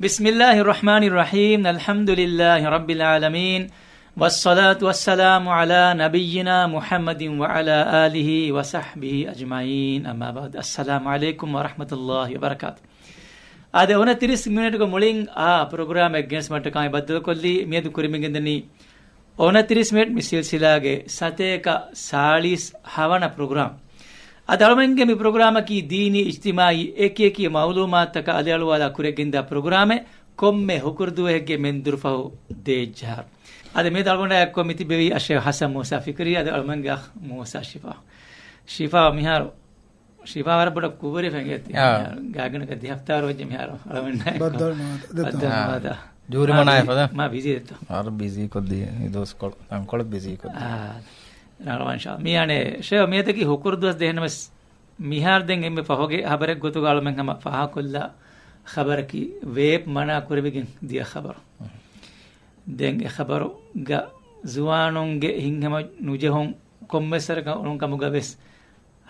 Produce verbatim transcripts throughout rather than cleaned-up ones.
بسم الله الرحمن الرحيم. الحمد لله رب العالمين. والصلاة والسلام على نبينا محمد وعلى آله وصحبه أجمعين. أما بعد. السلام عليكم ورحمة الله وبركاته. އާދެ، އޮނަތިރީސް މިނެޓުގެ މުޅިން އާ ޕްރޮގްރާމެއް ގެނެސްމަށްޓަކާއި ބައްދަލުކޮށްލީ، މިއަދު ކުރިމިގެންދަނީ އޮނަތިރީސް މިނެޓް މި ސިލްސިލާގެ ސަތޭކަ ސާޅީސް ހަވަނަ ޕްރޮގްރާމް. އަދި އަޅުމެންގެ މި ޕްރޮގްރާމަކީ ދީނީ އިޖްތިމާއީ އެކި އެކި މައުލޫމާތުތަކަށް އަލިއަޅުވާލާ ކުރިއަށްގެންދާ ޕްރޮގްރާމެއް. ކޮންމެ ހުކުރު ދުވަހެއްގެ މެންދުރުފަހު ދޭއްޖަހަރު. އަދި މިއަދު އަޅުގަނޑާ އެއްކޮށް މިތިބެވީ އައްޝޭޚް ޙަސަން މޫސާ ފިކްރީ، އަދި އަޅުމެންގެ އަޚް މޫސާ ޝިފާ. ޝިފާ މިހާރު، ޝިފާ ވަރަށް ބޮޑަށް ކުށްވެރި ފެންގެއްތި. އާ. މިހާރު ގާތްގަނޑަކަށް ދެ ހަފްތާ ވަރު ވެއްޖެ މިހާރު އަޅުމެންނާ އެއްކޮށް. ބައްދަލު ނުވާތަ؟ ދެއްތޯ. ބައްދަލު ނުވާތަ؟ ޖޫރި މާ މަނާ ބިޒީ، އެފަދަ؟ މާ ބިޒީ ކޮށްދީ، އެ ދުވަސްކޮޅު، ތަންކޮޅެއް ބިޒީ ކޮށްދީ. އާ. ރަނގަޅުވާން ޝާ. މިއަނެ ޝޭ މިއަދަކީ ހުކުރު ދުވަސް ދެހެންނަމަސް މިހާރު ދެން އެންމެ ފަހުގެ ހަބަރެއް ގޮތުގަ އަޅުމެން ހަމަ ފާހަގަކޮށްލާ ޚަބަރަކީ ވޭޕް މަނާ ކުރެވިގެން ދިޔަ ޚަބަރު. ދެން އެ ޚަބަރުގަ ޒުވާނުންގެ ހިތްހަމަ ނުޖެހުން ކޮންމެސް ވަރަކަށް އުޅުނު ކަމުގަ ވެސް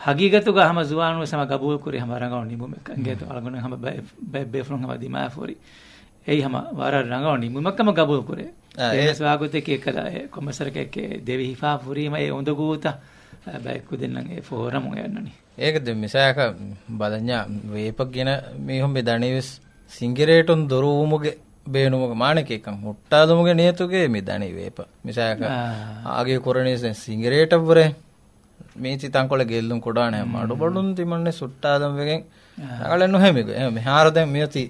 ހަގީގަތުގަ ހަމަ ޒުވާނުން ވެސް ހަމަ ގަބޫލު ކުރި ހަމަ ރަނގަޅު ނިމުމެއް. އިނގޭތޯ އަޅުގަނޑު ހަމަ ބައެއް، ބައެއް ބޭފުޅުން ހަމަ ދިމާވެފަ ހުރި. އެއީ ހަމަ ވަރަށް ރަނގަޅު ނިމުމެއް ކަމަށް ގަބޫލު ކުރޭ. އާ، އެ އެހެނަސް ވާގޮތަކީ އެކަލާ އެ ކޮންމެސް ވަރަކަށް އެކޭ ދެވި ހިފާ ހުރީމަ އެ އުނދަގޫތައް، އާ، ބައެއް ކުދިންނަށް އެ ފޯރަމުން އެ އަންނަނީ. އޭގެ ދެ މިސާލަކަށް ބަލަންޏާ ވޭޕަށް ގިނަ މީހުން މި ދަނީ ވެސް ސިނގިރޭޓުން ދުރުވުމުގެ ބޭނުމުގެ މާނައަކީ އެކަން ހުއްޓާލުމުގެ ނިޔަތުގައި މި ދަނީ ވޭޕަށް. މިސާލަކަށް އާ. އާގެ ކުރަނީ ސިނގިރޭޓަށްވުރެ މީތި ތަންކޮޅެއް ގެއްލުން ކުޑާނެ. މް. މަޑުބަޑުން ތިމަންނެ ހުއްޓާލަން ވެގެން އާ. ރަނގަޅެއް ނުހޭ މިގޮތް. އެ މިހާރު ދެން މިއޮތީ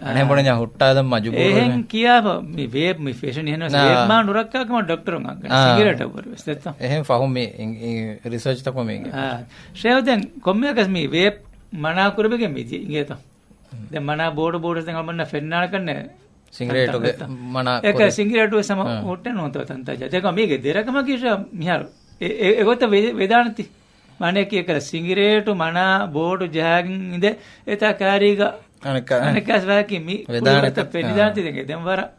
އާ. އަނެއް ބުނަންޏާ ހުއްޓާލަން މަޖުބޫރު އެހެން ވެ. ކިޔާފަ މި ވޭޕް މި ފެށެނީ އެހެންނަސް އާ. ވޭޕް މާ ނުރައްކާ ކަމަށް ޑޮކްޓަރުން އަންގަނީ. އާ. ސިނގިރޭޓަށްވުރެ ވެސް ދެއްތޯ. އެހެން ފަހު މި އިން-، އިން-، ރިސަރޗްތަކުން މި އިނގޭ. އާ. ޝޭހު ދެން ކޮންމެއަކަސް މި ވޭޕް މަނާ ކުރެވިގެން މި ދިޔަ އިނގޭތޯ. ދެން މަނާ ބޯޑު ބޯޑު ދެން އަޅުމެންނަށް ފެންނާނެ ކަންނޭ. ސިނގިރޭޓުގެ ތަންތަން މަނާ އެކަ ކުރެވި. ސިނގިރޭޓު ވެސް ހަމަ އާ. ހުއްޓެއް ނޫންތޯ ތަންތަން ޖާ. ދެކަ މީގެ ދެރަކަމަކީ ޝޭ މިހާރު އެ، އެ، އެގޮތަށް ވެ-، ވެދާނެތި. މާނައަކީ އެކަލަ ސިނގިރޭޓު މަނާ ބޯޑު ޖަހާގެން އިނދެ އެތާ ކާރީގަ އަނެއްކާ، އަނެއްކާސް ވާކީ މި ވެދާނެތި. ކުރިގޮތަށް ފެނިދާނެތި. ދެން އެ ދެން ވަރަށް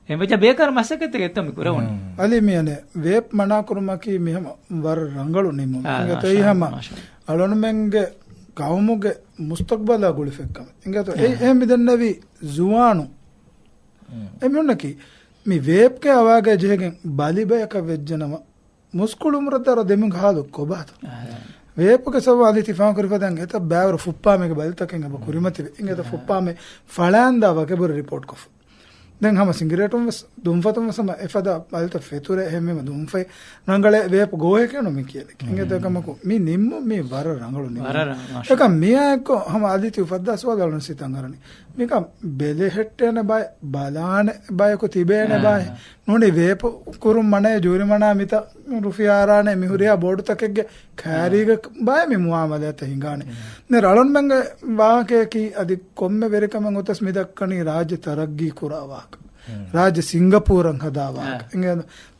އެނބެޖަ ބޭކާރު މަސައްކަތެއް އެތޯ މި ކުރެވުނީ. އަލި މިއަނެ ވޭޕް މަނާކުރުމަކީ މިހަމަ ވަރަށް ރަނގަޅު ނިމުމެއް. އާ، އިނގޭތޯ މާޝާ އެއީ ހަމަ މާޝާ. އަޅުނުމެންގެ ޤައުމުގެ މުސްތަޤްބަލާ ގުޅިފައިކަމެއް. އިނގޭތޯ އެ، އާ. އެ މިދެންނެވި ޒުވާނު. އެ މިހުންނަކީ މި ވޭޕްގެ އަވާގަ ޖެހިގެން ބަލި ބަޔަކަށް ވެއްޖެނަމަ މުސްކުޅު އުމުރަށް ދާރަ ދެމިގަ ހާލު ކޮބާތޯ؟ އާ. ވޭޕުގެ ސަބަބުން އަދި ތި ފާހަގަކުރި ފަދައިން އެތައް ބައިވަރު ފުއްޕާމޭގެ ބަލިތަކެއް އެބަ ކުރިމަތިވެ. އިނގޭތޯ ފުއްޕާމޭ ފަޅާންދާ ވަކިބުރި ރިޕޯޓްކޮށްފަ. ދެން ހަމަ ސިނގިރޭޓުން ވެސް ދުންފަތުން ވެސް ހަމަ އެފަދަ ބަލިތައް ފެތުރޭ އެހެންވީމަ ދުންފަތް ރަނގަޅޭ ވޭޕު ގޯހެކޭނު މި ކިޔަނީ. އިނގޭތޯ އެކަމަކު މި ނިންމުން މީ ވަރަށް ރަނގަޅު ނިންމުން. ވަރަށް ރަނގަޅު. އެކަމް މިއާއެއްކޮށް ހަމަ އަދި ތި އުފައްދާ ސުވާލު އަޅުން ސިތަން އަރަނީ. މިކަން ބެލެހެއްޓޭނެ ބައެއް، ބަލާނެ ބަޔަކު ތިބޭނެ އާ. ބައެއް. ނޫނީ ވޭޕު ކުރުން މަނައޭ ޖޫރިމަނާ މިތަ ރުފިޔާ އަރާނެ މި ހުރިހާ ބޯޑުތަކެއްގެ ކާރީގަ ބައެއް މި މުއާމަލާތްތައް ހިނގާނެ. ނެރަ އަޅުންމެންގެ ވާހަކަޔަކީ އަދި ކޮންމެ ވެރިކަމެއް އޮތަސް މި ދައްކަނީ ރާއްޖެ ތަރައްގީ ކުރާ ވާހަކަ. ރާއްޖެ ސިންގަޕޫރަށް ހަދާ ވާހަކަ. އާ. އިނގޭ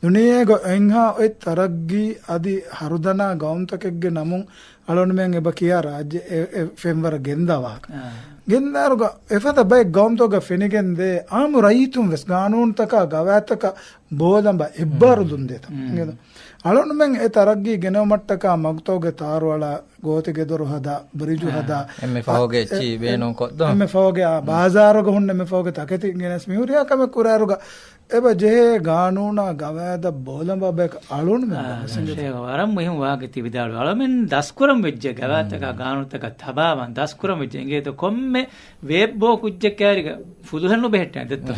ދުނިޔޭގަ އެންހާ އޮތް ތަރައްގީ އަދި ހަރުދަނާ ގައުމުތަކެއްގެ ނަމުން އަޅުންމެން އެބަ ކިޔާ ރާއްޖެ އެ، އެ ފެންވަރަށް ގެންދާ ވާހަކަ. އާ. ގެންދާއިރުގަ އެފަދަ ބައެއް ގައުމުތަކުގަ ފެނިގެން ދޭ އާއްމު ރައްޔިތުން ވެސް ގާނޫނުތަކާ ގަވާއިދުތަކާ ބޯލަނބަ އެއްބާރުލުން ދޭތަ. އަޅުންމެން އެ ތަރައްގީ ގެނައުމަށްޓަކާ މަގުތަކުގެ ތާރުއަޅާ ގޯތިގެދޮރު ހަދާ، ބްރިޖު އާ، ހަދާ، އެންމެ ފަހުގެ އެ، އެއްޗިހި އެ، ބޭނުން ކޮށްދޯ؟ އެންމެ ފަހުގެ އާ، ބާޒާރުގަ ހުންނަ އެންމެ ފަހުގެ ތަކެތި ގެނެސް މިހުރިހާ ކަމެއް ކުރާއިރުގަ އެބަ ޖެހޭ ގާނޫނާ ގަވާއިދަށް ބޯލަނބާ ބަޔަކަށް އަޅުން މެ އާ، ވަސް އިނގޭތޯ. ޝޭޚް ވަރަށް މުހިންމު ވާހަކަ ތި ވިދާޅުވި. އަޅުމެން ދަސްކުރަން ވެއްޖެ ގަވާއިދުތަކާ ގާނޫނުތަކަށް ތަބާވާން ދަސްކުރަން ވެއްޖެ އިނގޭތޯ ކޮންމެ ވޭޕް ބޯ ކުއްޖެއް ކާރިގަ ފުލުހެއް ނުބެހެއްޓޭ ދެއްތޯ.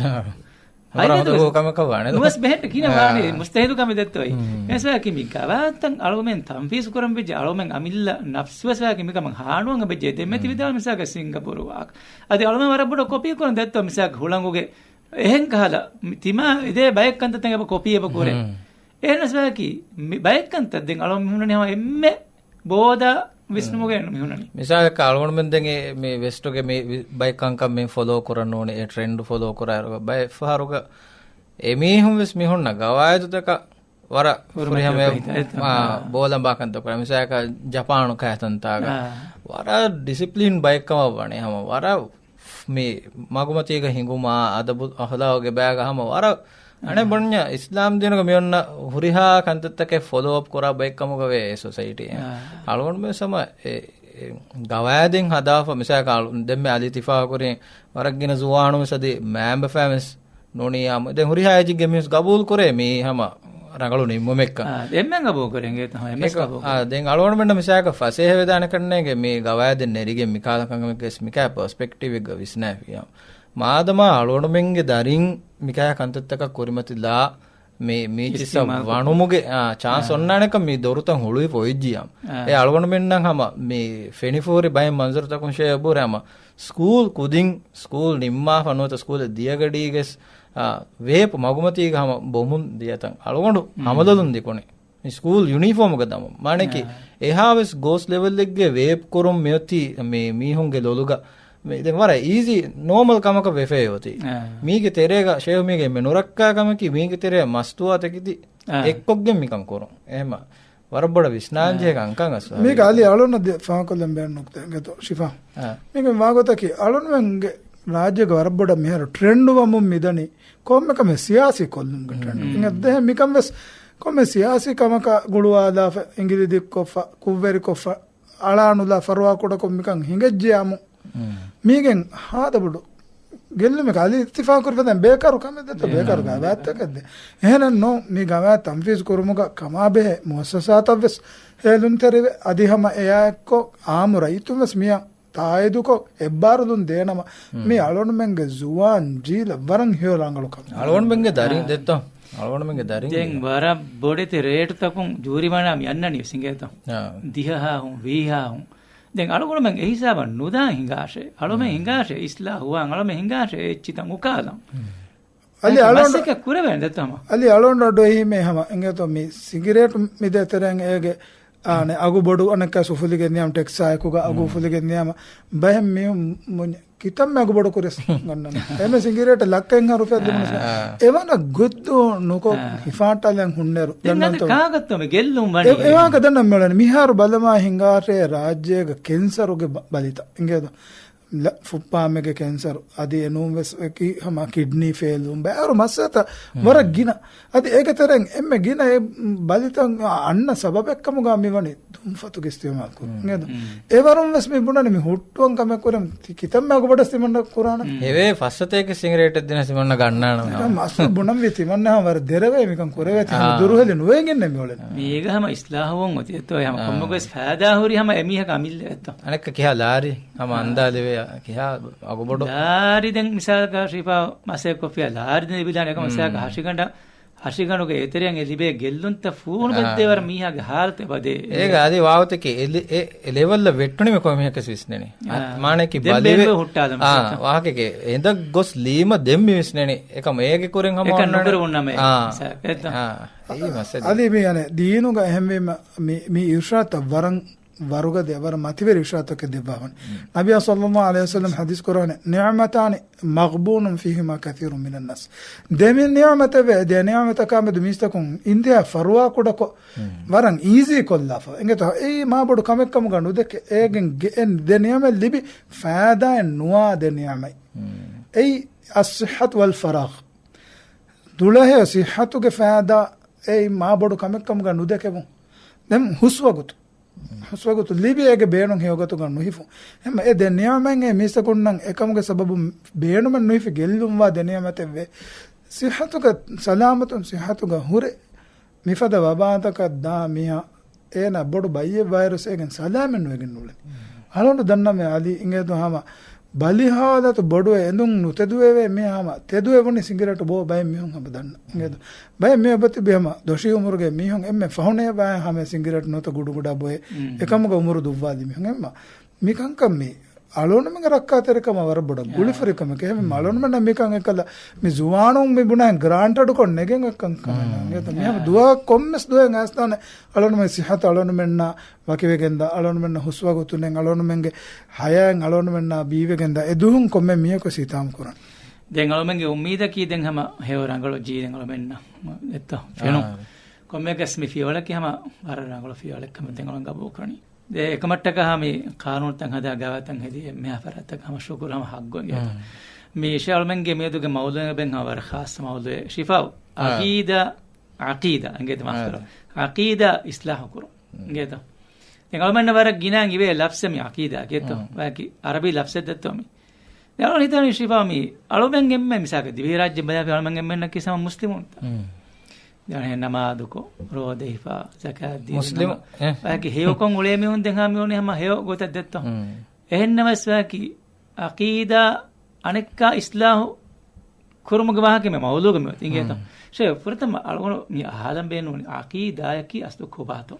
ހަމަ އަދި ހަމަ ދުވަސް ކަމެއް ކަށް ވާނެ ދޯ. ނުވަސް ބެހެއްޓެ ކިހިނެއް ވާނެ މުސްތަހީލު ކަމެއް ދެއްތޯ އެއީ. އެސްވާކި މި ގަވާއިދުތައް އަޅުމެން ތަންފީޒު ކުރަން ވެއްޖެ އަޅުމެން އަމިއްލަ ނަފްސު ވެސްވާކި މިކަމަށް ހާނުވަން އެބަޖެ ދެންމެ ތި ވިދާޅު މިސާލަކަށް ސިންގަޕޫރު ވާހަކަ. އަދި އަޅުމެން ވަރަށް ބޮޑަށް ކޮޕީ ކުރަން ދެއްތޯ މިސާލަކަށް ހުޅަނގުގެ އެހެން ކަހަލަ ތިމާ އިދޭ ބައެއް ކަންތައްތައް އެބަ ކޮޕީ އެބަ ކުރޭ. އެހެނަސް ވާކި މި ބައެއް ކަންތައް ދެން އަޅުމެން ހަމަ އެންމެ ބޯދާ ވިސްނުމުގަ މި ހުންނަނީ. މިސާލަކަށް އަޅުގަނޑުމެން ދެން އެ މި ވެސްޓުގެ މި ވި-، ބައެއް ކަންކަން މި ފޮލޯ ކުރަން ނޫނީ، އެ ޓްރެންޑް ފޮލޯ ކުރާއިރު ބައެއް ފަހަރުގަ އެމީހުން ވެސް މި ހުންނަ ގަވާއިދުތަކަށް ވަރަށް ހުރުމަތް ފުރިހަމަ ކޮށް އެ-، އެ-، އާ، އާ. ބޯލަނބާ ކަންތައް ކުރާ. މިސާލަކަށް ޖަޕާނު ކަހަތަންތާގަ އާ. ވަރަށް ޑިސިޕްލިން ބައެއް ކަމަށް ވަނީ ހަމަ ވަރަށް މި މަގުމަތީގަ ހިނގުމާ، އަދަބު އަހުލާގުގެ ބައިގަ ހަމަ ވަރަށް އަނެއް ބުންޏަ އިސްލާމް ދީނުގަ މި އޮންނަ ހުރިހާ ކަންތައްތަކެއް ފޮލޯ އަޕް ކުރާ ބައެއް ކަމުގަ ވޭ އެ ސޮސައިޓީ. އާ. އަޅުގަނޑުމެން ހަމަ އެ، ގަވާއިދެއް ހަދާފަ، މިސާލަކަށް ދެންމެ އަލީ ތިފާ ކުރިން ވަރަށް ގިނަ ޒުވާނުން ވެސް އަދި މައިންބަފައިން ވެސް ނޫނީ އާ، ދެން ހުރިހާ އޭޖެއްގެ މީހުން ގަބޫލު ކުރޭ މީ ހަމަ ރަނގަޅު ނިންމުމެއްކަން. އާ، އެންމެން ގަބޫލު ކުރޭ އިނގޭތަ؟ އެންމެން ގަބޫލު ކުރޭ. ދެން އަޅުގަނޑުމެންނަށް މިސާލަކަށް ފަސޭހަވެދާނެ ކަންނޭނގެ މީ ގަވާއިދެއް ނެރިގެން މިކަހަލަ ކަމެއްގެ ވެސް މިކަހަލަ ޕަރސްޕެކްޓިވްއެއްގަ ވިސްނާފިޔާ. މާދަމާ އަޅުގަނޑުމެންގެ ދަރިން މިކަހަލަ ކަންތައްތަކަށް ކުރިމަތިލާ މި، މީ ޗިއްސަށް އިސްތިމާލު ކުރުން. ވަނުމުގެ، އާ، ޗާންސް އާ. އޮންނާނެކަން މި ދޮރުތައް ހުޅުވި ފޮއިއްޖިޔާ. އާ. އެ އަޅުގަނޑުމެންނަށް ހަމަ މި ފެނިފޯރި ބައެއް މަންޒަރުތަކުން ޝޭ އަބޫރެ ހަމަ ސްކޫލް ކުދިން، ސްކޫލް ނިންމާފަ ނުވަތަ ސްކޫލެއް ދިޔަގަޑީގެސް، އާ، ވޭޕް މަގުމަތީގަ ހަމަ ބޮމުން ދިޔަތަން އަޅުގަނޑު މް. ހަމަލޮލުން ދިކުނި. މި ސްކޫލް ޔުނީފޯމުގަ ދަމުން. މާނައަކީ، އާ. އެހާވެސް ގޯސް ލެވެލްއެއްގެ ވޭޕް ކުރުން މިއޮތީ މި މީހުންގެ ލޮލުގަ. މި ދެން ވަރަށް އީޒީ ނޯމަލް ކަމަކަށް ވެފައި އޮތީ. އާ. މީގެ ތެރޭގަ ޝޭހު މީގެ މެ ނުރައްކާ ކަމަކީ، މީގެ ތެރޭ މަސްތުވާ ތަކެތި އާ. އެއްކޮށްގެން މިކަން ކުރުން. އެހެމަ ވަރަށް ބޮޑަށް ވިސްނާން ޖެހޭ ކަންކަން އަސް. މީގަ އަލި އަޅުންނަށް ދެ ފާކޮށްލަން ބޭނުން ނުކުތަ އެނގޭތޯ ޝިފާ. އާ. މީގެ ވާގޮތަކީ އަޅުންމެންގެ ރާއްޖޭގަ ވަރަށް ބޮޑަށް މިހާރު ޓްރެންޑް ވަމުން މިދަނީ ކޮންމެ ކަމެއް ސިޔާސީ ކޮށްލުމުގެ ޓްރެންޑް. މް. އިނގޭ ދެހެ މިކަން ވެސް ކޮންމެ ސިޔާސީ ކަމަކަށް ގުޅުވާލާފަ، އިނގިލި ދިއްކޮށްފަ، ކުށްވެރިކޮށްފަ، އަޅާނުލާ ފަރުވާ ކުޑަކޮށް މިކަން ހިނގައްޖެޔާމު. މް. މީގެން ހާދަ ބޮޑު ގެއްލުމެއް އަލި އިއްތިފާޤު ކުރި ފަދައިން ބޭކާރު ކަމެއް ދެތޯ، ބޭކާރު ގަވާއިދުތަކެއް ދޭ. އެހެނެއް ނޫން، މި ގަވާއިދު ތަންފީޒު ކުރުމުގަ ކަމާބެހޭ މުއައްސަސާތައް ވެސް ހޭލުންތެރިވެ، އަދި ހަމަ އެއާ އެއްކޮށް އާއްމު ރައްޔިތުން ވެސް މިއަށް ތާއީދުކޮށް އެއްބާރުލުން ދޭނަމަ، މް. މި އަޅުގަނޑުމެންގެ ޒުވާން ޖީލަށް ވަރަށް ހެޔޮ ރަނގަޅު ކަމެއް. އަޅުގަނޑުމެންގެ ދަރިން އާ. ދެއްތޯ؟ އަޅުގަނޑުމެންގެ ދަރިން ދެން ދެ. ވަރަށް ބޮޑެތި ރޭޓުތަކުން ޖޫރިމަނާ މި އަންނަނީ ވެސް އިނގޭތޯ؟ އާ. ދިހަހާހުން، ވީހާހުން. ދެން އަޅުގަނޑުމެން އެހިސާބަށް ނުދާން ހިނގާށޭ. އަޅުމެން އާ. ހިނގާށޭ އިސްލާހުވާން، އަޅުމެން ހިނގާށޭ އެއްޗިތައް އުކާލަން. އަލި އެކަ އަޅުގަނޑު، މަސައްކަތް ކުރެވޭނެ ދެއްތަމަ. އަލި އަޅުގަނޑު އަޑު އެހީމޭ ހަމަ އިނގޭތޯ މި ސިގިރޭޓު މިދޭ ތެރޭން އޭގެ އާނެ، އަގު ބޮޑު އަނެއްކާ އުފުލިގެން ދިޔާމަ ޓެކްސް އާއެކުގަ އަގު އުފުލިގެން ދިޔާމަ ބައެއް މީހުން މުންޏެ ކިތަންމެ އަގު ބޮޑު ކުރިޔަސް ގަންނަން. އެމެ ސިނގިރޭޓަށް ލައްކައެއްހާ ރުފިޔާ ދިނުނަސް. އާ. އެވަނަ ގޮއްދޫ ނުކޮށް އާ. ހިފާއްޓާލަން ހުންނެރު. ދެން އަދި ދަންނަންތޯ؟ ކާކަށްތޯ މި ގެއްލުން ވަނީ؟ އެ-، އެވާހަކަ ދަންނަ މިއުޅެނީ. މިހާރު ބަލަމާ ހިނގާށޭ ރާއްޖޭގަ ކެންސަރުގެ ބަ-، ބަލިތައް. އިނގޭދޯ؟ ލަ-، ފުއްޕާމެގެ ކެންސަރު. އަދި އެނޫންވެސް އެކި ހަމަ ކިޑްނީ ފެއިލްވުން. ބައިވަރު މައްސަލަތައް ވަރަށް ގިނަ. އަދި އޭގެ ތެރެއިން އެންމެ ގިނަ އެ ބަލިތައް އަންނަ ސަބަބެއްކަމުގަ މިވަނީ ތުންފަތުގެ އިސްތިޢުމާލު ކުރުން. އިނގޭދޯ؟ އެވަރުން ވެސް މި ބުނަނީ މި ހުއްޓުވަން ކަމެއް ކުރަން ތި-، ކިތަންމެ އަގުބޮޑަސް ތިމަންނަ ކުރާނަ. ހެވޭ ފައްސަތޭކެ ސިނގިރޭޓެއް ދިނަ ތިމަންނަ ގަންނާނަ. އަސްލު ބުނަންވީ ތިމަންނަ ހަމަ ވަރަށް ދެރަވޭ މިކަން ކުރެވޭ ތި ހަމަ ދުރުހެލި ނުވެގެންނެ މިއުޅެނީ. މީގަ ހަމަ އިސްލާހުވުން އޮތީ އެތޯ ހަމަ ކޮންމެގޮސް ފައިދާ ހުރި ހަމަ އެމީހަކަށް އަމިއްލަ އެތޯ. އަނެއްކަ ކިހާ ލާރި ހަމަ އަންދާލެވޭ ކިހާ އަގުބޮޑު. ލާރި ދެން މިސާލަކަށް ޝިފާ މަސައްކަތް ކޮށްފިޔާ ލާރި ދެން ލިބިދާނެ އެކަމަސް ހަށިގަނޑަށް ހަށިގަނޑުގެ އެތެރެއަށް އެ ލިބޭ ގެއްލުންތައް ފޫނު ބެއްދޭވަރަށް މީހާގެ ހާލަތެއް ބަދޭ. އޭގަ އަދި ވާގޮތަކީ އެ ލެ-، އެ، އެ ލެވެލްއަށް ވެއްޓުނީމަ ކޮންމެހެކެސް ވިސްނެނީ. މާނައަކީ ދެން ބަލިވެ-، ހުއްޓާލަމަ އާ، ވާހަކައެކޭ އެނދަށް ގޮސް ލީމަ ދެން މި ވިސްނެނީ. އެކަމަ އޭގެ ކުރިން ހަމަ އެކަން ނުކުރެވުންނަމޭ. އާ. އެއްތަ؟ އާ. އެއީ މައްސަލަ. އަދި މި އަނެ ދީނުގަ އެހެންވީމަ މި، މި އިރުޝާދުތައް ވަރަށް ވަރުގަދަ ވަރަށް މަތިވެރި އިރުޝާދުތަކެއް ދެއްވާފަން. ނަބިއްޔާ ޞައްލައްލާހު ޢަލައިހި ވަސައްލަމް ޙަދީޘް ކުރާނެ، نعمتان مغبون فيهما كثير من الناس. ދެ މި ނިޢުމަތެވެ، ދެ ނިޢުމަތަކާ މެދު މީސްތަކުން އިންތިހާ ފަރުވާ ކުޑަކޮށް، ވަރަށް އީޒީ ކޮށްލާފަ. އެނގޭތޯ؟ އެއީ މާ ބޮޑު ކަމެއް ކަމުގަ ނުދެކެ، އޭގެން ގެ-، އެ ދެ ނިޢުމަތް ލިބި ފައިދާއެއް ނުވާ ދެ ނިޢުމަތް. އެއީ الصحة والفراغ. ދުޅަހެޔޮ ސިއްޙަތުގެ ފައިދާ އެއީ މާ ބޮޑު ކަމެއް ކަމުގަ ނުދެކެވުން. ދެން ހުސްވަގުތު. ހުސްވަގުތު ލިބި އޭގެ ބޭނުން ހެޔޮގޮތުގަ ނުހިފުން. އެހެން އެ ދެ ނިޢުމަތް އެ މީސްތަކުންނަށް އެކަމުގެ ސަބަބުން ބޭނުމެއް ނުހިފި ގެއްލުންވާ ދެ ނިޢުމަތެއްވޭ. ސިއްޙަތުގަ ސަލާމަތުން ސިއްޙަތުގަ ހުރެ މިފަދަ ވަބާތަކަށް ދާ މީހާ އޭނާ ބޮޑު ބައްޔެއް ވާއިރުވެސް އޭގެން ސަލާމަތް ނުވެގެން އުޅެނީ. އަޅުގަނޑު ދަންނަމޭ އަލީ އިނގޭތޯ ހަމަ ބަލި ހާލަތު ބޮޑުވެ އެނދުން ނުތެދުވެވޭ މީހާ ހަމަ ތެދުވެވުނީ ސިނގިރޭޓު ބޯ ބައެއް މީހުން ހަމަ ދަންނަ. އިނގޭތޯ؟ ބައެއް މީހުން އެބަތިބި ހަމަ ދޮށީ އުމުރުގެ މީހުން އެންމެ ފަހުނެޔަށް ބައެއް ހަމަ ސިނގިރޭޓު ނުވަތަ ގުޑުގުޑާ ބޮއެ އެކަމުގަ އުމުރު ދުއްވާލި މީހުން އެންމެ މިކަންކަން މި އަޅުގަނޑުމެންގެ ރައްކާތެރިކަމަށް ވަރަށް ބޮޑަށް ގުޅިފުރި ކަމެކޭ. އެހެން އަޅުގަނޑުމެންނަށް މިކަން އެކަލަ މި ޒުވާނުން މި ބުނާ ގްރާންޓެޑްކޮށް ނެގެން އެއްކަން ކަމެއް ނޫން. އިނގޭތޯ؟ މި ހަމަ ދުވަހަށް ކޮންމެސް ދުވަހެއް އައިސްދާނެ އަޅުގަނޑުމެން ސިއްހަތު އަޅުގަނޑުމެންނާ ވަކިވެގެންދާ، އަޅުގަނޑުމެންނަށް ހުސްވަގުތު ނެން އަޅުގަނޑުމެންގެ ހަޔާތް އަޅުގަނޑުމެންނާ ބީވެގެންދާ އެ ދުވަހުން ކޮންމެ މީހަކު ހިތާމަ ކުރަން. ދެން އަޅުމެންގެ އުއްމީދަކީ ދެން ހަމަ ހެޔޮ ރަނގަޅު ޖީލެއް އަޅުމެންނަށް އެއްތޯ ފެނުން. ކޮންމެއަކަސް މި ފިޔަވަޅަކީ ހަމަ ވަރަށް ރަނގަޅު ފިޔަވަޅެއް ކަމަށް ދެން އަޅުން ގަބޫލު ކުރަނީ. ދެ އެކަމަށްޓަކާ ހަމަ މި ޤާނޫނުތައް ހަދާ ގަވާއިދުތައް ހެދި އެންމެހާ ފަރާތްތަކަށް ހަމަ ޝުކުރު ހަމަ ހައްގު އިނގޭތޯ. މި ޝޭ އަޅުމެންގެ މިއަދުގެ މައުޟޫޢެއް ހަމަ ވަރަށް ޚާއްޞަ މައުޟޫޢެއް. ޝިފާއު، އަޤީދާ، އަޤީދާ އިނގޭތޯ؟ މާފުކުރާ. އަޤީދާ އިޞްލާޙު ކުރުން އިނގޭތޯ؟ ދެން އަޅުމެންނަށް ވަރަށް ގިނައިން އިވޭ ލަފްޒެއް މި އަޤީދާ ގެތޯ. މް. ވަކި އަރަބި ލަފްޒެއް ދެއްތޯ މި. ދެން އަޅުން ހިތަނީ ޝިފާ މި އަޅުމެން އެންމެ މިސާލަކަށް ދިވެހިރާއްޖެ ބަލާފި އަޅުމެން އެންމެންނަކީ ހަމަ މުސްލިމުންތަ؟ މް. ދެން އެހެން ނަމާދުކޮށް، ރޯދަ ހިފާ، ޒަކާތް ދީ، މުސްލިމު، ނަމާ-، އެ. ވަކި ހެޔޮކޮށް އުޅޭ މީހުން ދެން ހަމަ މިވަނީ ހަމަ ހެޔޮ ގޮތަށް ދެއްތޯ. މް. އެހެންނަމަވެސް ވަކި އަޤީދާ އަނެއްކާ އިސްލާހު ކުރުމުގެ ވާހަކަ މި މައުޟޫގަ މި އޮތީ އިނގޭތޯ. މް. ޝޭ، ފުރަތަމަ އަޅުގަނޑު މި އަހާލަން ބޭނުންވަނީ އަޤީދާޔަކީ އަސްލު ކޮބާތޯ؟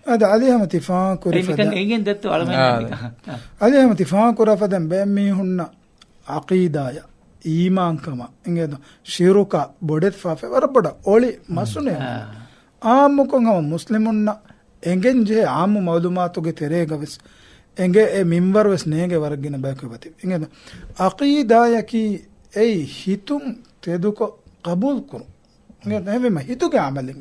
އަދި އަލީ އަޙްމަދު ތި ފާހަގަކުރި އެއީ މިކަން ފަދަ-، އެނގެން ދެއްތޯ އަޅުގަނޑު އާ. މިކަން. އާ. އަލީ އަޙްމަދު ތި ފާހަގަކުރާ ފަދައިން ބައެއް މީހުންނަށް އަޤީދާޔަށް، އީމާންކަމަށް އިނގޭތޯ، ޝިރުކާ ބޮޑެތި ފާފަ ވަރަށް ބޮޑަށް އޮޅި މަސުނެ. އާ. އާއްމުކޮށް ހަމަ މުސްލިމުންނަށް އެނގެން ޖެހޭ އާއްމު މައުލޫމާތުގެ ތެރޭގަ ވެސް އެނގޭ އެ މިންވަރު ވެސް ނޭނގޭ ވަރަށް ގިނަ ބަޔަކު އެބަތިބި. އިނގޭތޯ؟ އަޤީދާޔަކީ އެއީ ހިތުން ތެދުކޮށް ޤަބޫލު ކުރުން. އިނގޭތޯ؟ އެހެންވީމަ ހިތުގެ އަމަލެއް.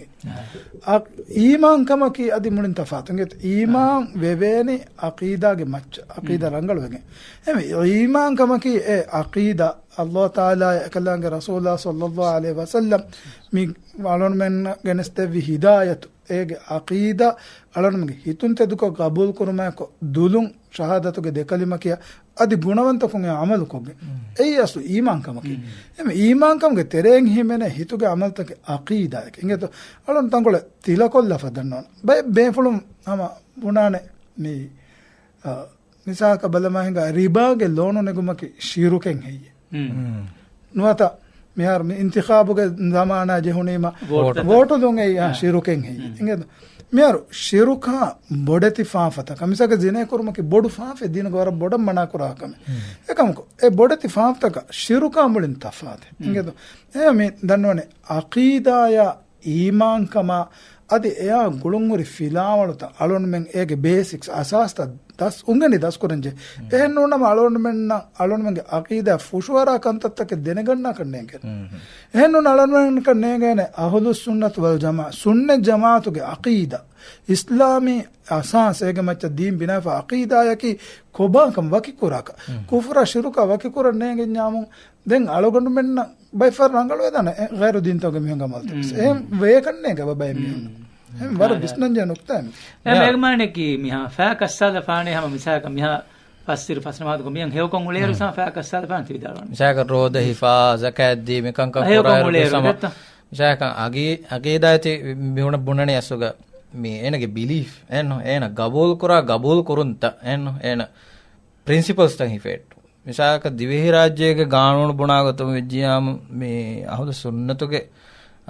އަ، އީމާންކަމަކީ އަދި މުޅިން ތަފާތު. އިނގޭތޯ؟ އީމާން ވެވޭނީ އަޤީދާގެ މައްޗަށް، އަޤީދާ މް. ރަނގަޅުވެގެން. އެހެންވީ އީމާންކަމަކީ އެ އަޤީދާ، ﷲ ތަޢާލާ އެކަލާނގެ ރަސޫލާ ޞައްލައްލާހު ޢަލައިހި ވަސައްލަމް މި އަޅުންމެންނަށް ގެނެސްދެއްވި ހިދާޔަތު، އޭގެ އަޤީދާ އަޅުންމެންގެ ހިތުން ތެދުކޮށް ޤަބޫލު ކުރުމާއެކު، ދުލުން ޝަހާދަތުގެ ދެ ކަލިމަ ކިޔާ އަދި ގުނަވަންތަކުން އެ ޢަމަލު ކޮށްގެން. މް. އެއީ އަސްލު އީމާންކަމަކީ. މް. އެމެ އީމާންކަމުގެ ތެރެއިން ހިމެނޭ ހިތުގެ ޢަމަލުތަކެއް އަޤީދާއެކެއް. އިނގޭތޯ؟ އަޅުން ތަންކޮޅެއް ތިލަކޮށްލާފަ ދަންނަވަން. ބައެއް ބޭފުޅުން ހަމަ ބުނާނެ މި، އަ، މިސާލަކަށް ބަލަމާ ހިނގާ ރިބާގެ ލޯނު ނެގުމަކީ ޝިރުކެއް ހެއްޔޭ؟ މް. ނުވަތަ މިހާރު މި އިންތިޚާބުގެ ޒަމާނާ ޖެހުނީމަ ވޯޓު ވޯޓު ދުން އެއީ، އާ، އާ. ޝިރުކެއް ހެއްޔޭ؟ މް. އިނގޭތޯ؟ މިހާރު ޝިރުކާ ބޮޑެތި ފާފަތަކަށް މިސާލަކަށް ޒިނޭ ކުރުމަކީ ބޮޑު ފާފައެއް ދީނުގަ ވަރަށް ބޮޑަށް މަނާކުރާ ކަމެއް. މް. އެކަމަކު އެ ބޮޑެތި ފާފަތަކަށް ޝިރުކާ މުޅިން ތަފާތެއް. މް. އިނގޭތޯ؟ އެ މި ދަންނަވަނީ އަޤީދާޔާ އީމާންކަމާ އަދި އެއާ ގުޅުންހުރި ފިލާވަޅުތައް އަޅުންމެން އޭގެ ބޭސިކްސް، އަސާސްތައް ދަސް އުނގެނި ދަސްކުރަންޖެ. މް. އެހެން ނޫނަމަ އަޅުންމެންނަށް އަޅުންމެންގެ އަޤީދާ ފުށުއަރާ ކަންތައްތަކެއް ދެނެގަންނާކަށް ނޭނގޭ. މް. އެހެން ނޫން އަޅުންމެންނަކަށް ނޭނގޭނެ އަހުލުއްސުންނަތު ވަލްޖަމާޢަ، ސުންނަތް ޖަމާޢަތުގެ އަޤީދާ، އިސްލާމީ އަސާސް އޭގެ މައްޗަށް ދީން ބިނާވެފަ އަޤީދާޔަކީ ކޮބާކަން ވަކިކުރާކަށް، މް. ކުފުރާ ޝިރުކާ ވަކިކުރަން ނޭނގެންޏާމު، ދެން އަޅުގަނޑުމެންނަށް ބައެއް ފަހަރު ރަނގަޅުވެދާނެ އެ ޣައިރު ދީންތަކުގެ މީހުންގެ އަމަލުތައް. މް. އެހެން ވޭކަށް ނޭނގޭ ބައެއް މީހުން. މް. އެހެން ވަރަށް ވިސްނަންޖެހޭ ނުކުތާއެއް. އެ ޔާ. އޭގެ މާނައަކީ މިހާ ފައި ކައްސާލަފާނެ ހަމަ މިސާލަކަށް މިހާ ފަސްއިރު ފަސްނަމާދުކޮށް މިހާ ހެޔޮކޮށް އުޅޭއިރު މް. ހަމަ ފައި ކައްސާލަފާނެ ތި ވިދާޅުވަނީ. މިސާލަކަށް ރޯދަ ހިފާ، ޒަކާތް ދީ، މިކަންކަން ހެޔޮކޮށް ކުރާއިރު އުޅޭއިރު ހަމަ ދެއްތޯ؟ މިސާލަކަށް އަގީ-، އަގީދާއެތި ބިހުނަ ބުނަނީ އަސްލުގަ މި އޭނަގެ ބިލީފް އެއްނު، އޭނަ ގަބޫލު ކުރާ ގަބޫލު ކުރުންތައް އެއްނު، އޭނަ ޕްރިންސިޕަލްސްތައް ހިފޭއްޓު. މިސާލަކަށް ދިވެހިރާއްޖޭގެ ގާނޫނު ބުނާ ގޮތުން ވެއްޖިއްޔާމު، މި އަހުލު ސުންނަތުގެ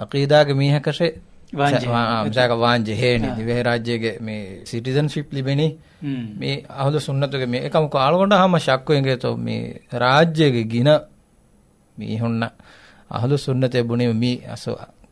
އަޤީދާގެ މީހަކަށެއް ވާންޖެހޭ. ސަ-، ވާ-، އާ، މިސާލަކަށް ވާންޖެހޭނީ. އާ. ދިވެހިރާއްޖޭގެ މި ސިޓިޒަންޝިޕް ލިބެނީ. މް. މި އަހުލު ސުންނަތުގެ މި އެކަމަކު އަޅުގަނޑަށް ހަމަ ޝައްކު އިނގޭތޯ މި ރާއްޖޭގެ ގިނަ މީހުންނަށް އަހުލު ސުންނަތޭ ބުނީމަ މީ އަސް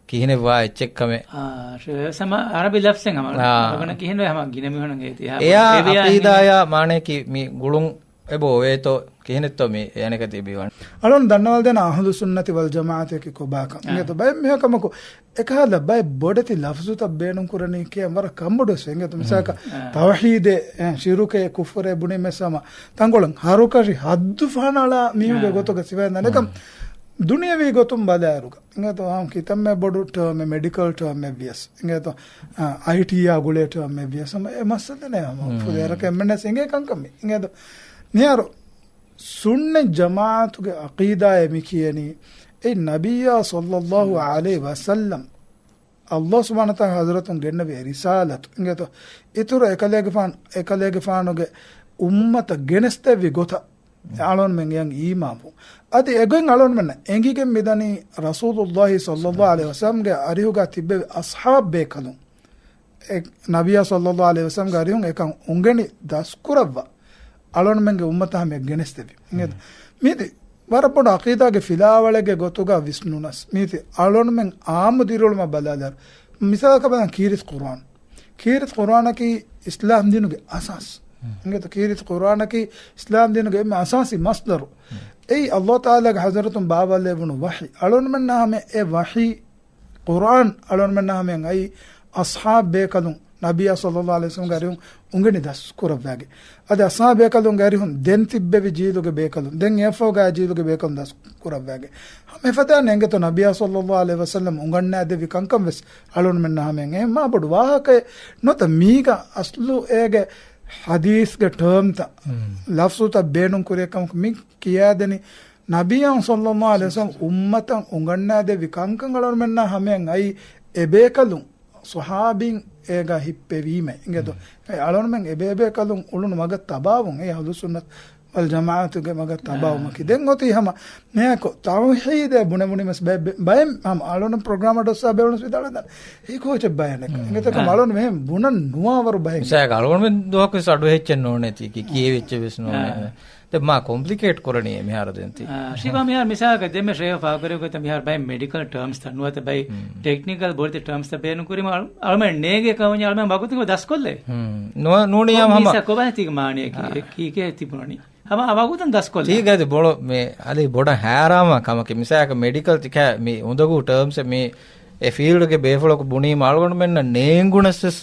ކިހިނެއް ވާ އެއްޗެއްކަމެއް. އާ، ޝު-، ސަމަ އަރަބި ލަފްޒެއް ހަމަ އާ. އަޅުގަނޑަށް ކިހިނެއް ހަމަ ގިނަ މީހުންނަށް އޭތި ހާ އެޔާ އެވެޔާ އަޤީދާޔާ މާނައަކީ މި ގުޅުން އެބަ އޮވޭތޯ ކިހިނެއްތޯ މި އޭނަކަ ތިބިވަން. އަޅުން ދަންނަވަލް ދޭނަ އަހުލު ސުންނަތި ވަލް ޖަމާޢަތަކީ ކޮބާކަން. އާ. އިނގޭތޯ ބައެއް މީހަކަމަކު އެކަހަލަ ބައެއް ބޮޑެތި ލަފްޒުތައް ބޭނުން ކުރަނީ ކިޔަން ވަރަށް ކަންބޮޑުވެސް އިނގޭތޯ. މިސާލަކަށް އާ. ތައުޙީދެއް، އެ، ޝިރުކެއް، ކުފުރެއް ބުނީމެސް ހަމަ ތަންކޮޅެއް ހަރުކަށި ހައްދު ފަހަނަޅާ މީހުންގެ އާ. ގޮތުގަ ސިފައިން ދަނެކަން މް. ދުނިޔަވީ ގޮތުން ބަލާއިރުގަ. އިނގޭތޯ އާ ކިތަންމެ ބޮޑު ޓާމެއް، މެޑިކަލް ޓާމެއް ވިޔަސް. އިނގޭތޯ އާ، އައިޓީއާ ގުޅޭ ޓާމެއް ވިޔަސް. ހަމަ އެ މައްސަލަ ނޭ ހަމަ. މް. ފުލޭރަކަށް އެންމެންނަސް އިނގޭ ކަންކަމެއް. އިނގޭތޯ މިހާރު ސުންނަތް ޖަމާޢަތުގެ އަޤީދާއޭ މި ކިޔަނީ، އެ ނަބިއްޔާ ޞައްލައްލާހު ޢަލައިހި ވަސައްލަމް، ﷲ ސުބްޙާނަހޫ ވަތަޢާލާ ޙަޟްރަތުން ގެންނެވި އެ ރިސާލަތު، އިނގޭތޯ، އިތުރު އެކަލޭގެފާނު، އެކަލޭގެފާނުގެ އުއްމަތަށް ގެނެސްދެއްވި ގޮތަށް އަޅުންމެން އެޔަށް އީމާންވުން. އަދި އެގޮތް އަޅުންމެންނަށް އެނގިގެން މިދަނީ ރަސޫލުﷲ ޞައްލައްލާހު ޢަލައިހި ވަސައްލަމްގެ އަރިހުގަ ތިއްބެވި އަޞްޙާބް ބޭކަލުން. އެ ނަބިއްޔާ ޞައްލައްލާހު ޢަލައިހި ވަސައްލަމްގެ އަރިހުން އެކަން އުނގެނި ދަސްކުރައްވާ އަޅުންމެންގެ އުއްމަތަށް ހަމަޔަށް ގެނެސްދެއްވި. އިނގޭތޯ؟ މީތި ވަރަށް ބޮޑު އަޤީދާގެ ފިލާވަޅެއްގެ ގޮތުގަ ވިސްނުނަސް، މީތި އަޅުންމެން އާއްމު ދިރިއުޅުމަށް ބަލާލާއިރު، މިސާލަކަށް ބަލަން ކީރިތި ޤުރުއާން. ކީރިތި ޤުރުއާނަކީ އިސްލާމް ދީނުގެ އަސާސް. އިނގޭތޯ؟ ކީރިތި ޤުރުއާނަކީ އިސްލާމް ދީނުގެ އެންމެ އަސާސީ މަޞްދަރު. އެއީ ﷲ ތަޢާލާގެ ޙަޟްރަތުން ބާވާލެވުނު ވަޙީ. އަޅުންމެންނާ ހަމަ އެ ވަޙީ ޤުރުއާން އަޅުންމެންނާ ހަމަޔަށް އައީ އަޞްޙާބް ބޭކަލުން ނަބިއްޔާ ޞައްލައްލާހު ޢަލައިހި ވަސައްލަމްގެ އަރިހުން އުނގެނި ދަސް ކުރައްވާގެ. އަދި އަޞްޙާބޭކަލުންގެ އަރިހުން ދެން ތިއްބެވި ޖީލުގެ ބޭކަލުން، ދެން އެއަށްފަހުގަ ޖީލުގެ ބޭކަލުން ދަސް ކުރައްވާގެ. ހަމަ އެފަދައިން އެނގޭތޯ ނަބިއްޔާ ޞައްލައްލާހު ޢަލައިހި ވަސައްލަމް އުނގަންނާދެއްވި ކަންކަން ވެސް އަޅުންމެންނަށް ހަމައިން. އެ މާބޮޑު ވާހަކައެއް ނުވަތަ މީގަ އަސްލު އޭގެ ޙަދީޘްގެ ޓާމްތައް، ލަފްޒުތައް ބޭނުން ކުރި ކަމަކު މި ކިޔާދެނީ ނަބިއްޔާ ޞައްލައްލާހު ޢަލައިހި ވަސައްލަމް އުއްމަތަށް އުނގަންނާދެއްވި ކަންކަން އަޅުންމެންނާ ހަމައިން އައި އެބޭކަލުން ޞަޙާބީން އޭގަ ހިއްޕެވީމޭ. އިނގޭތޯ؟ އެ އަޅުންމެން އެބޭބޭކަލުން އުޅުނު މަގަށް ތަބާވުން އެ އަހުލުއްސުންނަތް ވަލްޖަމާޢަތުގެ މަގަށް ތަބާވުމަކީ. ދެން އޮތީ ހަމަ މިއާކޮ ތައުޙީދޭ ބުނެވުނީ ވެސް ބައެއް، ބައެއް ހަމަ އަޅުން ޕްރޮގްރާމަށް އޮއްސާ ބޭނުން ވިދާޅުވެދާނެ. ހީކޯ އެއްޗެއް ބަޔަނެއް. އެނގޭތޯ ކަމަށް އަޅުން މިހެން ބުނަން ނުވާވަރު ބަހެއް. މިސާލަކަށް އަޅުގަނޑުމެން ދުވަހަކުވެސް އަޑުއެހިއްޗެއް ނޯނޭތީ ކި-، ކިޔެވިއްޗެއް ވެސް ނޯނޭ. ދެން މާ ކޮމްޕްލިކޭޓް ކުރަނީ މިހާރު ދެން ތީ. އާ، ޝިބާ މިހާރު މިސާލަކަށް ދެންމެ ޝޭހު ފާހަގަކުރެއްވި ގޮތަށް މިހާރު ބައެއް މެޑިކަލް ޓާމްސްތައް ނުވަތަ ބައެއް ޓެކްނިކަލް ބޮޑެތި ޓާމްސްތައް ބޭނުން ކުރީމަ އަޅު-، އަޅުމެން ނޭނގޭ ކަމަށް އަޅުމެން ވަގުތުން ދަސްކޮށްލޭ. ނުވަ-، ނޫނީ ހަމަ. މީސާ ކޮބާ ތީގެ މާނަޔަކީ؟ އެ ކީކޭ ތިބުނަނީ؟ ހަމަ އަ ވަގުތުން ދަސްކޮށްލާ. ތީގަދި ބޮޑު މި އަދި ބޮޑަށް ހައިރާންވާ ކަމަކީ މިސާލަކަށް މެޑިކަލް ތިކަ މި އުނދަގޫ ޓާމްސް މި އެ ފީލްޑްގެ ބޭފުޅަކު ބުނީމަ އަޅުގަނޑުމެންނަށް ނޭނގުނަސް ވެސް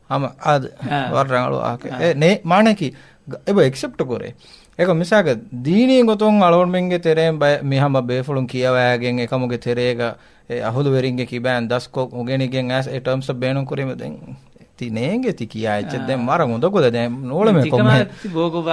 ހަމަ އާދެ، އާ. ވަރަށް ރަނގަޅު ވާހަކަ. އާ. އެ ނޭ-، މާނައަކީ ގ-، އެބަ އެކްސެޕްޓް ކުރޭ. އެކަމް މިސާލަކަށް ދީނީ ގޮތުން އަޅުގަނޑުމެންގެ ތެރެއިން ބައެއް މި ހަމަ ބޭފުޅުން ކިޔަވައިގެން އެކަމުގެ ތެރޭގަ އެ އަހުލުވެރިންގެ ކިބައިން ދަސްކޮށް އުނގެނިގެން އައިސް އެ ޓާމްސް ބޭނުން ކުރީމަ ދެން ތި ނޭނގެ ތި ކިޔާ އެއްޗެއް ދެން ވަރަށް އުނދަގުލެ ދެން ނޫޅެމެ ކޮންމެ.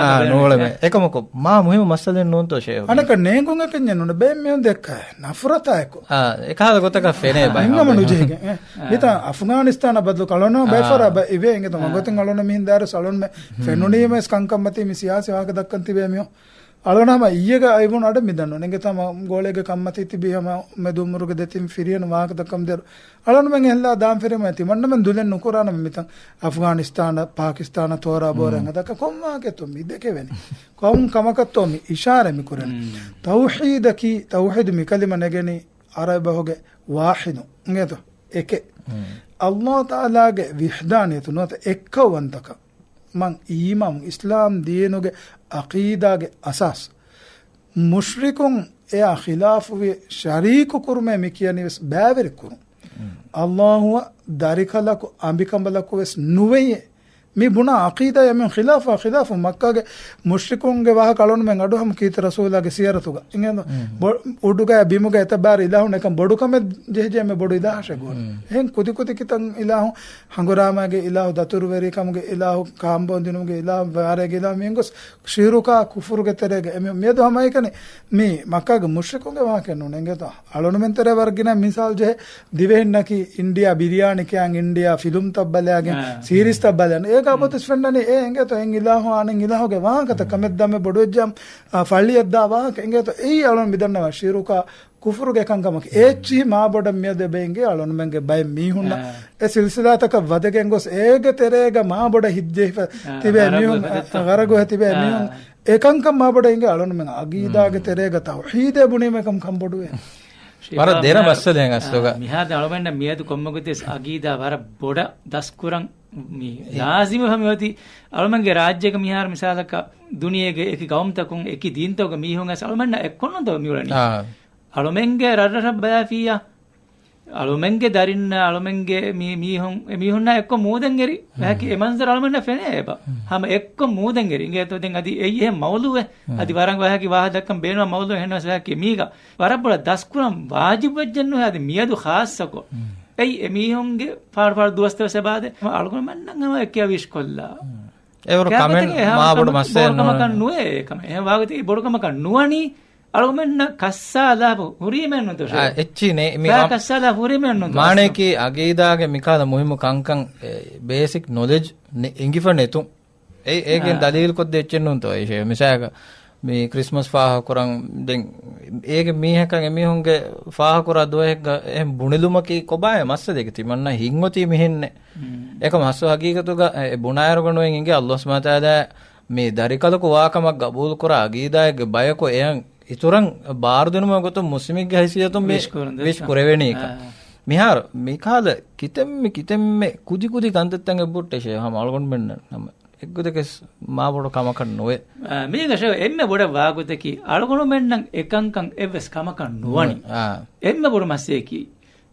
އާ، ނޫޅެމެ. އެކަމަކު މާ މުހިމު މައްސަލައެއް ނޫންތޯ ޝޭހު؟ އަނެކަ ނޭނގުން އެކަންޏެއް ނޫން ބޭ މިހުން ދެއްކާ ނަފުރަތާއެކު. އާ، އެކަހަލަ ގޮތަކަށް ފެނޭ ބަ. އިންނަމަ ނުޖެހިގެން. އެ، މިތާ އަފްޣާނިސްތާނަށް ބަދަލު ކަޅޮނަ ބައެއް ފަރާ ބަ އިވޭ އިނގޭތޯ މަގޮތިން އަޅުނަ މިހިން ދާރުސް އަޅުންމެ ފެނުނީމެސް ކަންކަން މަތީ މި ސިޔާސީ ވާހަކަ ދައްކަން ތިބޭ މިހުން. އަޅުނަ ހަމަ އިއްޔެގަ އައިވުނު އަޑެއް މިދަންނު. އިނގޭތޯ ހަމަ ގޯޅޭގެ ކަންމަތީ ތިބީ ހަމަ މެދު އުމުރުގެ ދެތިން ފިރިހެނު ވާހަކަ ދައްކަމު ދޭރު. އަޅުންމެން އެހެންލާ ދާން ފެރިމަ ތިމަންނަމެން ދުލެއް ނުކުރާނަމެ މިތަން އަފްޣާނިސްތާނަށް، ޕާކިސްތާނަށް ތޯރާ ބޯރަށް ހަދާކަށް ކޮން ވާހަކައެއްތޯ މި ދެކެވެނީ؟ ކޮން ކަމަކަށްތޯ މި އިޝާރަ މި ކުރަނީ؟ ތައުޙީދަކީ، ތައުޙީދު މި ކަލިމަ ނެގެނީ ޢަރަބި ބަހުގެ ވާޙިދު އިނގޭތޯ އެކެއް. ﷲ ތަޢާލާގެ ވިޙްދާނިއްޔަތު ނުވަތަ އެއްކައުވަންތަކަން. މަން އީމާން އިސްލާމް ދީނުގެ ޢަޤީދާގެ އަސާސް. މުޝްރިކުން އެއާ ޚިލާފުވި ޝަރީކު ކުރުމޭ މި ކިޔަނީ ވެސް ބައިވެރި ކުރުން. ﷲ އަށް ދަރިކަލަކު އަނބިކަނބަލަކު ވެސް ނުވެޔޭ. މި ބުނާ ޢަޤީދާ އެމީހުން ޚިލާފާ، ޚިލާފު މައްކާގެ މުޝްރިކުންގެ ވާހަކަ އަޅުންމެން އަޑު ހަމަ ކީތި ރަސޫލާގެ ސިޔަރަތުގަ އިނގޭނު. ބޮ-، އުޑުގަ ބިމުގަ އެތައް ބާރަ އިލާހުން އެކަން ބޮޑު ކަމެއް ޖެހިޖެ މެ ބޮޑު އިލާހަށެއް ގުޅުން. އެހެން ކުދި ކުދި ކިތަން އިލާހު ހަނގުރާމާގެ އިލާހު، ދަތުރުވެރިކަމުގެ އިލާހު، ކާންބޯން ދިނުމުގެ އިލާހު، ވާރޭގެ އިލާހު މި އިނގޮސް ޝިރުކާ ކުފުރުގެ ތެރޭގަ އެމި-، މިއަދު ހަމައެކަނި މި މައްކާގެ މުޝްރިކުންގެ ވާހަކަ ނޫން އިނގޭތޯ. އަޅުނުމެން ތެރޭ ވަރަށް ގިނަ މިސާލް ޖެހޭ ދިވެހިންނަކީ އިންޑިއާ ބިރިޔާނި ކިޔާން އިންޑިއާ ފިލުމްތައް ބަލާގެން، ސީރީސްތައް ބަލާން. އޭގަ އަބަދުސް ފެންނަނީ އެ އިނގޭތޯ އެއް އިލާހު އަނެއް އިލާހުގެ ވާހަކަތައް ކަމެއް ދަމެ ބޮޑުވެއްޖާ، އާ، ފައްޅިއަށްދާ ވާހަކަ އިނގޭތޯ. އެއީ އަޅުން މިދަންނަވާ ޝިރުކާ ކުފުރުގެ ކަންކަމަކީ. އެއްޗިހި މާ ބޮޑަށް މިއަދު އެބަ އިނގޭ އަޅުންމެންގެ ބައެއް މީހުންނަށް އެ ސިލްސިލާތަކަށް ވަދެގެން ގޮސް އޭގެ ތެރޭގަ މާ ބޮޑަށް ހިތްޖެހިފަ ތިބޭ މީހުން، ޣަރަގު ތިބޭ މީހުން އެކަންކަން މާ ބޮޑަށް އިނގޭ އަޅުންމެން އަގީދާގެ ތެރޭގަ ތައުޙީދޭ ބުނީމަ އެކަން ކަން ބޮޑުވޭ. ޝިބާ، ބަރަށް ދެރަ މިހާރު، މައްސަލައެއް އަސްލުގަ. މިހާރު އަޅުމެންނަށް މިއަދު ކޮންމެ ގޮތެއް އަގީދާ ވަރަށް ބޮޑަށް ދަސްކުރަން މި ލާޒިމު ހަމަ އޮތީ. އަޅުމެންގެ ރާއްޖޭގަ މިހާރު މިސާލަކަށް ދުނިޔޭގެ އެކި ގައުމުތަކުން އެކި ދީންތަކުގެ މީހުން އަސް އަޅުމެންނަށް އެއްކޮށްނުންތޯ މިއުޅެނީ؟ އަޅުމެންގެ ރަށްރަށަށް ބަލާފިއްޔާ. އަޅުމެންގެ ދަރިންނާ، އަޅުމެންގެ މީ-، މީހުން، އެ މީހުންނާ އެއްކޮށް މޫދެއް އެރި. ވަހަކި އެ މަންޒަރު އަޅުމެންނަށް ފެނޭ އެބަ. ހަމަ އެއްކޮށް މޫދެއް އެރި. އިނގޭތޯ ދެން އަދި އެއީ އެހެން މައުޟޫއެއް. އަދި ވަރަށް ވަހަކި ވާހަކަ ދައްކަން ބޭނުން މައުޟޫ އެހެން ވެސް ވަހަކި މީގަ ވަރަށް ބޮޑަށް ދަސްކުރަން ވާޖިބުވެއްޖެއްނު އަދި މިއަދު ޚާއްޞަކޮށް. އެއީ އެ މީހުންގެ ފާޅު ފާޅު ދުވަސްތައް ވެސް އެބައާދޭ. އަޅުގަނޑުމެންނަށް ހަމަ އެއްކިޔާ ވިޝްކޮށްލާ. އެވަރު ކަމެއް ކަމެއް މާ ބޮޑު މައްސަލައެއް ނޫން. ނުވޭ ކަމެއް. އެހެން ވާގޮތެއް ބޮޑު ކަމަކަށް ނުވަނީ. އަޅުގަނޑުމެންނަށް ކައްސާލާފަ ހުރީމެއްނުތޯ؟ އާ، އެއްޗި ނޭ-، މި ކައްސާލާ ހުރީމެއްނުތޯ؟ މާނައަކީ އަގީދާގެ މިކަހަލަ މުހިއްމު ކަންކަން، އެ، ބޭސިކް ނޮލެޖް ނެ-، އެނގިފަ ނެތުން. އެ-، އޭގެން ދަލީލުކޮށްދޭ އެއްޗެއްނޫންތޯ؟ އެ މިސާލަކަށް މި ކްރިސްމަސް ފާހަގަކުރަން ދެން އޭގެ މީހަކަށް އެމީހުންގެ ފާހަގަކުރާ ދުވަހެއްގަ އެހެން ބުނެލުމަކީ ކޮބާއޭ މައްސަލައެއް؟ ތިމަންނަ ހިތްއޮތީ މިހެންނެއް. އެކަމް އަސްލު ހަގީގަތުގަ އެ ބުނާއިރުގަ ނުވެ އިނގޭ ﷲ ސުބްޙާނަހޫ ވަތަޢާލާ މި ދަރިކަލަކު ވާކަމަށް ގަބޫލުކުރާ އަގީދާއެއްގެ ބަޔަކު އެޔަށް އިތުރަށް ބާރުދިނުމުގެ ގޮތުން މުސްލިމެއްގެ ހައިސިއްޔަތުން މި ވިޝް ކުރެވެނީކަން. މިހާރު މިކަހަލަ ކިތަންމެ ކިތަންމެ ކުދި ކުދި ކަންތައްތައް އެބަހުއްޓޭ ޝޭހް ހަމަ އަޅުގަނޑުމެންނަށް ހަމަ އެއްގޮތަކަސް މާބޮޑު ކަމަކަށް ނުވޭ. އާ، މީގަ ޝޭހް އެންމެ ބޮޑަށް ވާގޮތަކީ އަޅުގަނޑުމެންނަށް އެކަންކަން އެއްވެސް ކަމަކަށް ނުވަނީ. އާ. އެންމެ ބޮޑު މައްސަލައަކީ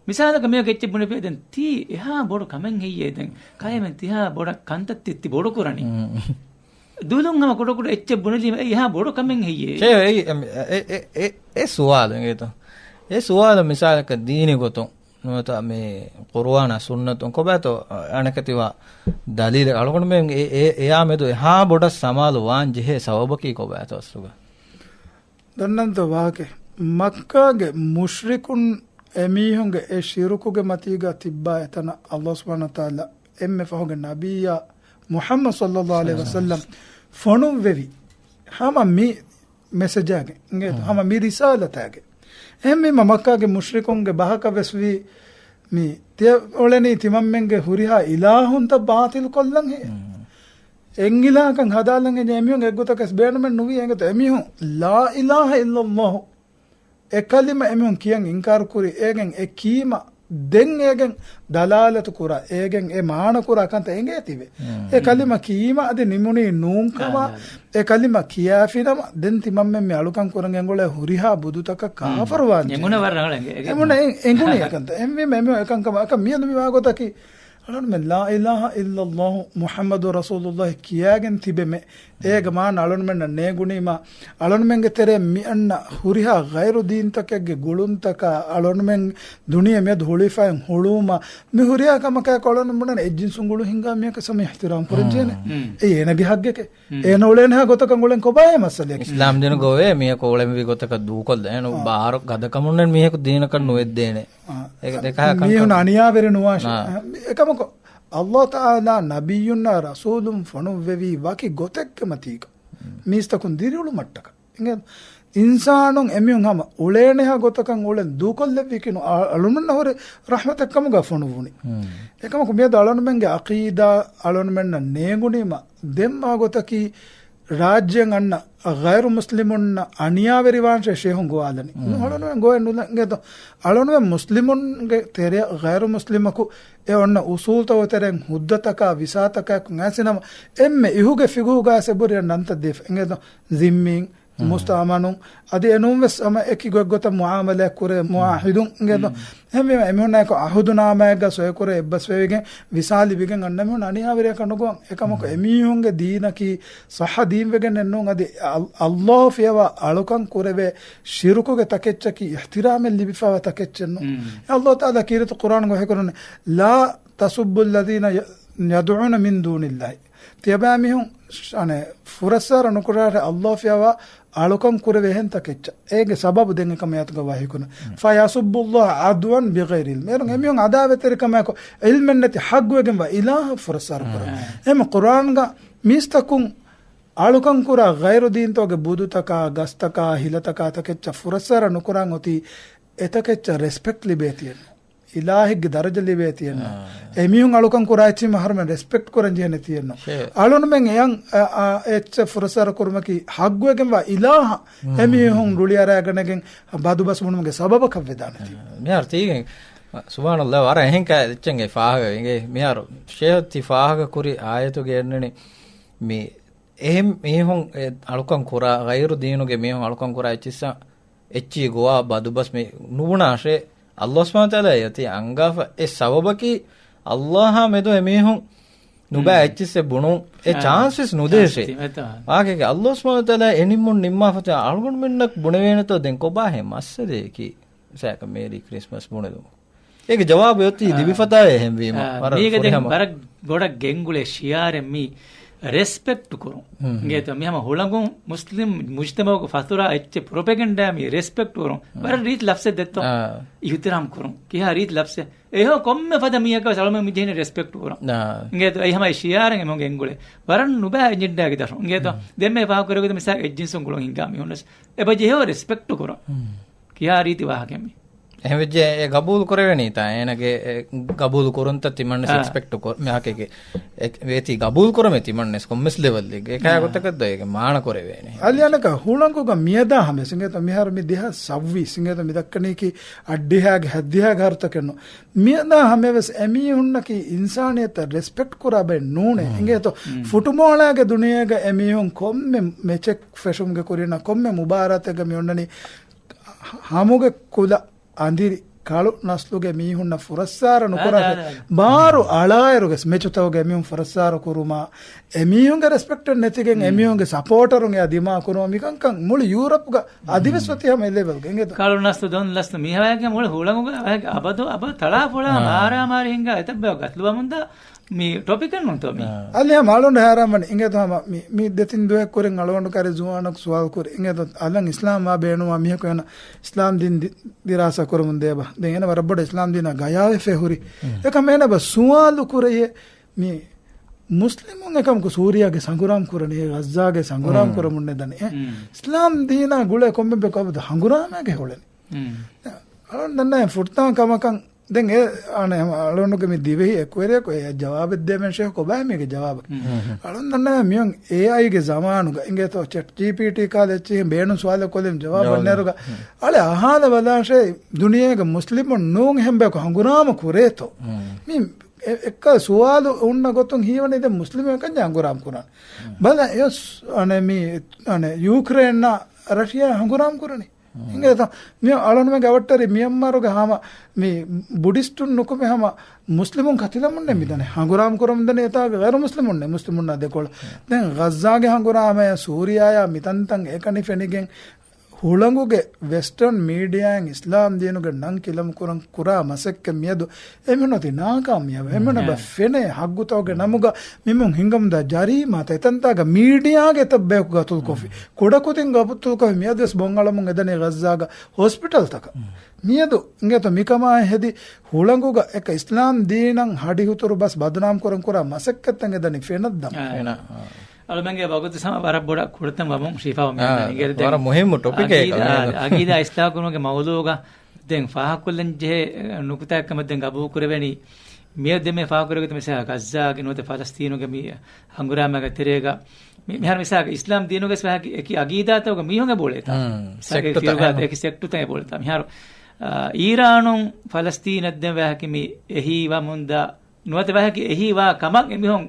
މިސާލަކަށް މިއޮގެ އެއްޗެއް ބުނެފި ދެން ތީ އެހާ ބޮޑު ކަމެއް ހެއްޔޭ ދެން؟ ކައިމެން ތިހާ ބޮޑަށް ކަންތައް ތި ބޮޑު ކުރަނީ. ދުލުން ހަމަ ކުޑަކުޑަ އެއްޗެއް ބުނެލީމަ އެ އެހާ ބޮޑު ކަމެއް ހެއްޔޭ؟ އެ، އެ، އެ، އެ، އެ ސުވާލު އިނގޭތޯ؟ އެ ސުވާލު މިސާލަކަށް ދީނީ ގޮތުން ނުވަތަ މި ޤުރުއާނާ ސުންނަތުން ކޮބާތޯ އަނެކަތިވާ ދަލީލެއް އަޅުގަނޑުމެން އެ، އެ، އެއާ މެދު އެހާ ބޮޑަށް ސަމާލު ވާން ޖެހޭ ސަބަބަކީ ކޮބާތޯ އަސްލުގަ؟ ދަންނަންތޯ ވާހަކަ؟ މައްކާގެ މުޝްރިކުން އެމީހުންގެ އެ ޝިރުކުގެ މަތީގަ ތިއްބާ އެތަނަށް ﷲ ސުބްޙާނަހޫ ވަތަޢާލާ އެންމެ ފަހުގެ ނަބިއްޔާ މުޙައްމަދު ޞައްލައްލާހު ޢަލައިހި ވަސައްލަމް ފޮނުއްވެވި. ހަމަ މި މެސެޖާގެ އިނގޭތޯ؟ ހަމަ މި ރިސާލަތާގެ. އެހެންވީމަ މައްކާގެ މުޝްރިކުންގެ ބަހަކަށް ވެސް ވީ މި ތިޔަ އޮޅެނީ ތިމަންމެންގެ ހުރިހާ އިލާހުންތައް ބާތިލް ކޮށްލަން ހޭ. އެއް އިލާހަކަށް ހަދާލަން އެ އެމީހުން އެއްގޮތަކަސް ބޭނުމެއް ނުވީ އެނގޭތޯ؟ އެމީހުން ލާ އިލާހަ އިއްލައްލާހު އެ ކަލިމަ އެމީހުން ކިޔަން އިންކާރު ކުރި އޭގެން އެ ކީމަ ދެން އޭގެން ދަލާލަތު ކުރާ އޭގެން އެ މާނަ ކުރާ ކަންތައް އެނގޭތީވެ. އެ ކަލިމަ ކީމަ އަދި ނިމުނީ ނޫންކަމާ އެ ކަލިމަ ކިޔާފިނަމަ ދެން ތިމަންމެން މި އަޅުކަން ކުރަން އެނގުޅޭ ހުރިހާ ބުދުތަކަށް ކާފަރުވާން އެނގުނަ ވަރަށް ރަނގަޅަށް އެނގޭ. އެމުނަ އެ-، އެނގުނީ އެކަންތައް. އެންވީމަ އެމީހުން އެކަންކަމަށް އަކަ މިއަދު މި ވާގޮތަކީ އަޅުންމެ ލާ އިލާހަ އިއްލައްލާހު މުޙައްމަދު ރަސޫލުއްލާހި ކިޔާގެން ތިބެމެ. އޭގެ މާނަ އަޅުންމެންނަށް ނޭނގުނީމަ، އަޅުންމެންގެ ތެރެއަށް މި އަންނަ ހުރިހާ ޣައިރު ދީންތަކެއްގެ ގުޅުންތަކާ، އަޅުންމެން ދުނިޔެ މިއަދު ހުޅުވިފައި ހުޅުވުމަ، މި ހުރިހާ ކަމަކާ އަޅުން ބުނަން އެއްޖިންސުން ގުޅުން ހިންގާ މީހަކަށް ސަމި އިޙްތިރާމް ކުރަންޖެހޭނެ. އެއީ އޭނަގެ ހައްގެކޭ. އޭނަ އުޅޭނެހާ ގޮތަކަށް އުޅެން ކޮބާހޭ މައްސަލައަކީ؟ އިސްލާމް ދީނު ގޮވޭ މީހަކު އުޅެންވީ ގޮތަކަށް ދޫކޮށްލަން. އެނު ބާރު ގަދަކަމުންނެއް މީހަކު ދީނަކަށް ނުވެއްދޭނެ. އެ ދެކަހަ ކަންކަން. މީހުން އަނިޔާވެރި ނުވާށޭ. އެކަމަކު، ﷲ ތަޢާލާ ނަބިއްޔުންނާ ރަސޫލުން ފޮނުއްވެވީ ވަކި ގޮތެއްގެ މަތީގަ. މީސްތަކުން ދިރިއުޅުމަށްޓަކަ. އިނގޭ، އިންސާނުން އެމީހުން ހަމަ އުޅޭނެހާ ގޮތަކަށް އުޅެން ދޫކޮށްލެއްވީކީ ނު-، އަ-، އަޅުމެންނަށް ހުރި ރަޙްމަތެއްކަމުގަ ފޮނުއްވުނީ. އެކަމަކު މިއަދު އަޅުންމެންގެ ޢަޤީދާ އަޅުންމެންނަށް ނޭނގުނީމަ ދެންމާ ގޮތަކީ ރާއްޖޭން އަންނަ ޣައިރު މުސްލިމުންނަށް އަނިޔާވެރިވާންށޭ ޝޭހުން ގޮވާލަނީ. އަޅުންމެން ގޮވެ ނުލަނގޭތޯ. އަޅުންމެން މުސްލިމުންގެ ތެރެއަށް ޣައިރު މުސްލިމަކު އެ އޮންނަ އުސޫލްތައް ތެރެއިން ހުއްދަތަކާ ވިސާތަކާއެކު އައިސިނަމަ އެންމެ އިހުގެ ފިގުހުގައި އެބުރިއަށް ނަންތައް ދީފަ. އިނގޭތޯ. ޒިންމީން، މުސްތައުމަނުން، އަދި އެނޫންވެސް ހަމަ އެކި ގޮތްގޮތަށް މުޢާމަލާތް ކުރޭ މުޢާހިދުން އިނގޭތޯ. އެހެންވީމަ އެމީހުންނާއެކު ޢަހުދުނާމާއެއްގަ ސޮއިކުރެ އެއްބަސްވެވިގެން ވިސާލިވިގެން އަންނަ މީހުން އަނިޔާވެރިއަކަށް ނުގޮވަން. އެކަމަކު އެމީހުންގެ ދީނަކީ ޞައްޙަ ދީންވެގެންނެއް ނޫން. އަދި އަލް-، ﷲ ފިޔަވާ އަޅުކަން ކުރެވޭ ޝިރުކުގެ ތަކެއްޗަކީ އިޙްތިރާމެއް ލިބިފައިވާ ތަކެއްޗެއް ނޫން. ﷲ ތަޢާލާ ކީރިތި ޤުރްއާންގަ ވަޙީކުރަނީ، لا تسبوا الذين يدعون من دون الله. ތިޔަބައިމީހުން އަނެއް ފުރައްސާރަ ނުކުރާށޭ ﷲ ފިޔަވާ އަޅުކަން ކުރެވޭ އެހެން ތަކެއްޗަށް. އޭގެ ސަބަބު ދެން އެކަމަށް އާޔަތުގަ ވަޙީކުރަން. فيسبوا الله عدوا بغير علم. މޭރުން އެމީހުން އަދާވެތެރިކަމާއެކު ޢިލްމެއް ނެތި ޙައްގުވެގެންވާ އިލާހަށް ފުރައްސާރަ ކުރަން. އެހެން ޤުރްއާންގަ މީސްތަކުން އަޅުކަން ކުރާ ޣައިރު ދީންތަކުގެ ބުދުތަކާ، ގަސްތަކާ، ހިލަތަކާ ތަކެއްޗަށް ފުރައްސާރަ ނުކުރާން އޮތީ އެތަކެއްޗަށް ރެސްޕެކްޓް ލިބޭތީއެއްނު. އިލާހެއްގެ ދަރަޖަ ލިބޭތީއެއްނު. އެމީހުން އަޅުކަން ކުރާ އެއްޗިމަ އަހަރުމެން ރެސްޕެކްޓް ކުރަން ޖެހޭނެތީއެއްނު. އަޅުންމެން އެޔަން އެއްޗެއް ފުރައްސާރަ ކުރުމަކީ ޙައްގުވެގެންވާ އިލާހަށް އެމީހުން ރުޅިއަރާގަނެގެން ބަދުބަސް ބުނުމުގެ ސަބަބަކަށް ވެދާނެތީ. މިހާރު ތީގެ ސުބްޙާނަﷲ ވަރަށް އެހެން ކަ-، އެއްޗެއްގެ ފާހަގަ އިނގޭ. މިހާރު ޝޭހު ތި ފާހަގަ ކުރި އާޔަތުގެ އެންނަނީ މި އެހެން މީހުން އެ އަޅުކަން ކުރާ، ޣައިރު ދީނުގެ މީހުން އަޅުކަން ކުރާ އެއްޗިއްސަށް އެއްޗިހި ގޮވާ ބަދުބަސް މި ނުބުނާށޭ. ﷲ ސުބްޙާނަހޫ ވަތަޢާލާ އޭތި އަންގާފަ އެ ސަބަބަކީ ﷲ އާ މެދު އެމީހުން ނުބައި އެއްޗިއްސެއް ބުނުން އެ ޗާންސް ވެސް ނުދޭށޭ. ވާގެގެ ﷲ ސުބްޙާނަހޫ ވަތަޢާލާ އެ ނިންމުން ނިންމާފަތަ އަޅުގަނޑުމެންނަށް ބުނެވޭނެތޯ ދެން ކޮބާހޭ މައްސަލައަކީ؟ ސައިކަ މޭރީ ކްރިސްމަސް ބުނެލުމު. އޭގެ ޖަވާބު އޮތީ ލިބިފަތާ އެހެންވީމަ. ވަރަށް މީގެ ދެން ފުރިހަމަ. ވަރަށް ބޮޑަށް ގެންގުޅޭ ޝިޢާރެއް މީ ރެސްޕެކްޓް ކުރުން. އިނގޭތޯ މި ހަމަ ހުޅަނގުން މުސްލިމް މުޖްތަމަޢުގެ ފަތުރާ އެއްޗެއް ޕްރޮޕެގެންޑާ މީ ރެސްޕެކްޓް ކުރުން. ވަރަށް ރީތި ލަފްޒެއް ދެއްތޯ. އިޙްތިރާމް ކުރުން. ކިހާ ރީތި ލަފްޒެއް؟ އެހޯ ކޮންމެ ފަދަ މީހަކަށް ވެސް އަޅުމެން މި ޖެހެނީ ރެސްޕެކްޓް ކުރަން. އިނގޭތޯ އެ ހަމަ އެ ޝިޢާރެއް އެމީހުން ގެންގުޅޭ. ވަރަށް ނުބައި އެޖެންޑާގެ ދަށުން. އިނގޭތޯ ދެންމެ ފާހަގަ ކުރެވި މިސާ އެއްޖިންސުން ގުޅުން ހިންގާ މީހުން ވެސް އެބަ ޖެހޭ ރެސްޕެކްޓް ކުރަން. ކިހާ ރީތި ވާހަކަ މީ؟ އެހެންވެއްޖެ އެ ގަބޫލު ކުރެވެނީތާ؟ އޭނަގެ އެ ގަބޫލު ކުރުންތައް ތިމަންނެސް އެކްސްޕެކްޓް ކޮ-، މިހާކެގެ އެ ވޭތީ ގަބޫލު ކުރަމޭ ތިމަންނެސް ކޮންމެސް ލެވެލްއެއްގެ އެކާ ގޮތަކަށް ދޯ އޭގެ މާނަ ކުރެވޭނެ. އަލިއަނަކަ ހުޅަނގުގަ މިއަދާ ހަމަޔަސް އިނގޭތޯ މިހާރު މި ދެހާސް ސައްވީސް އިނގޭތޯ މި ދައްކަނީކީ އައްޑިހާގެ ހައްދިހާގެ ހަރުތަކެއްނު. މިއަދާ ހަމަޔަސް އެމީހުންނަކީ އިންސާނިއްޔަތަށް ރެސްޕެކްޓް ކުރާ ބައެއް ނޫނޭ. އިނގޭތޯ ފުޓުބޯޅާގެ ދުނިޔޭގަ އެމީހުން ކޮންމެ މެޗެއް ފެށުމުގެ ކުރިން ކޮންމެ މުބާރާތެއްގަ މި އޮންނަނީ ހަމުގެ ކުލަ އަނދިރި ކަޅު ނަސްލުގެ މީހުންނަށް ފުރައްސާރަ ނުކުރާށޭ. ބާރު އަޅާއިރުގެ މެޗުތަކުގެ މީހުން ފުރައްސާރަ ކުރުމާ، އެމީހުންގެ ރެސްޕެކްޓެއް ނެތިގެން އެމީހުންގެ ސަޕޯޓަރުން އެއާ ދިމާ ކުރުމަށް މިކަންކަން މުޅި ޔޫރަޕްގަ އަދިވެސް އޮތީ ހަމަ އެ ލެވެލްގަ އިނގޭތޯ. ކަޅު ނަސްލު ދޮން ނަސްލު މީހާޔަކީ މުޅި ހުޅަނގުގަ އަބަދު އަބަ ތަޅާ ފޮޅާ މާރާމާރީ ހިނގާ އެތައްބަޔަކު ގަތުލުވަމުންދާ މި ޓޮޕިކެއް ނޫންތޯ މީ؟ އާ. އަލި ހަމަ އަޅުގަނޑު ހައިރާންވަނީ އިނގޭތޯ ހަމަ މި، މި ދެތިން ދުވަހެއް ކުރިން އަޅުގަނޑު ކައިރި ޒުވާނަކު ސުވާލު ކުރި އިނގޭތޯ އަލަށް އިސްލާމް ވާ ބޭނުންވާ މީހަކު އޭނަ އިސްލާމް ދީން ދި-، ދިރާސާ ކުރަމުން ދޭބަ. ދެން އޭނަ ވަރަށް ބޮޑަށް އިސްލާމް ދީނާ ގަޔާވެފަ ހުރި. އެކަމް އޭނަ ބަ ސުވާލު ކުރެޔޭ މި މުސްލިމުން އެކަމަކު ސޫރިޔާގެ ސަނގުރާމް ކުރަނީ، އެ ޣައްޒާގެ ސަނގުރާމް ކުރަމުންނެ ދަނީ. އެ އިސްލާމް ދީނާ ގުޅޭ ކޮންމެ ބަޔަކު އަބަދު ހަނގުރާމައިގަ ހުޅެނީ. އަޅުން ދަންނަ ފުރަތަމަ ކަމަކަށް ދެން އެ އަނެ އަޅުނުގެ މި ދިވެހި އެކުވެރިޔަކު އެ ޖަވާބެއް ދޭމެން ޝޭހް ކޮބާ މީގެ ޖަވާބަކީ؟ އަޅުން ދަންނަ މިއޮން އޭއައިގެ ޒަމާނުގަ އިނގޭތޯ ޗެޓް ޖީޕީޓީ ކާލެ އެއްޗިހިން ބޭނުން ސުވާލެއް ކޮލެމް ޖަވާބަށް ނެރުގަ އަޅެ އަހާލަ ބަލާށޭ ދުނިޔޭގެ މުސްލިމުން ނޫން އެހެން ބަޔަކު ހަނގުރާމަ ކުރޭތޯ؟ މި އެ-، އެއްކަ ސުވާލު އޮންނަ ގޮތުން ހީވަނީ ދެން މުސްލިމުން އެކަންޏާ ހަނގުރާމަ ކުރާނެ. ބަލަ އެ އަނެ މި އަނެ ޔޫކްރޭންނާ ރަޝިޔާ ހަނގުރާމަ ކުރަނީ. އިނގޭތަ؟ މި އަޅުންމެންގެ އަވަށްޓެރި މިޔަންމާރުގެ ހަމަ މި ބުޑިސްޓުން ނުކުމެ ހަމަ މުސްލިމުން ކަތިލަމުންނެ މިދަނީ. ހަނގުރާމަ ކުރަމުން ދަނީ އެތާގެ ޣައިރު މުސްލިމުންނެ، މުސްލިމުންނާ ދެކޮޅަށް. ދެން ޣައްޒާގެ ހަނގުރާމަޔާ ސޫރިޔާޔާ މިތަންތަން އެކަނި ފެނިގެން ހުޅަނގުގެ ވެސްޓަރން މީޑިއާއިން އިސްލާމް ދީނުގެ ނަން ކިލަމު ކުރަން ކުރާ މަސައްކަތް މިއަދު އެމީހުން އޮތީ ނާކާމިޔާބު. އެމީހުން އެބަ ފެނޭ ހައްގުތަކުގެ ނަމުގަ މިމީހުން ހިނގަމުންދާ ޖަރީމާތައް އެތަންތާގަ މީޑިއާގެ އެތައް ބަޔަކު ގަތުލުކޮށްފި. ކުޑަކުދިން ގަބުތުލުކޮށް މިއަދުވެސް ބޮން އަޅަމުން އެދަނީ ޣައްޒާގަ ހޮސްޕިޓަލްތަކަށް. މިއަދު އިނގޭތޯ މިކަމާ ހެދި ހުޅަނގުގަ އެކަ އިސްލާމް ދީނަށް ހަޑިހުތުރު ބަސް ބަދުނާމް ކުރަން ކުރާ މަސައްކަތްތައް އެދަނީ ފެނަށްދަމާ. އަޅުމެންގެ ވަގުތު ސަމަ ވަރަށް ބޮޑަށް ކުޑަތަން ވަމުން ޝިފާވު މި އާ، އިނގޭ ދެން ވަރަށް މުހިއްމު ޓޮޕިކެއް އަގީދާ، އާ، އަގީދާ އިސްލާހު ކުރުމުގެ މައުޟޫގަ ދެން ފާހަގަކޮށްލަން ޖެހޭ ނުކުތާއެއް ކަމަށް ދެން ގަބޫލު ކުރެވެނީ. މިއަދު ދެން މި ފާހަގަކުރެވޭ ގޮތުން މިސާލަކަށް ޣައްޒާގެ ނުވަތަ ފަލަސްތީނުގެ މި ހަނގުރާމައިގެ ތެރޭގަ މި-، މިހާރު މިސާލަކަށް އިސްލާމް ދީނުގެ ވެސް ވާހަކަ އެކި އަގީދާތަކުގެ މީހުން އެބައުޅޭތާ. މިސާލަކަށް ސެކްޓުތައް ފިރުގާ އެކި ސެކްޓުތައް އެބައުޅޭތާ. މިހާރު، އާ، އީރާނުން ފަލަސްތީނަށް ދެން ވާހަކަ މި އެހީ ވަމުންދާ ނުވަތަ ވާހަކަ އެހީ ވާ ކަމަށް އެމީހުން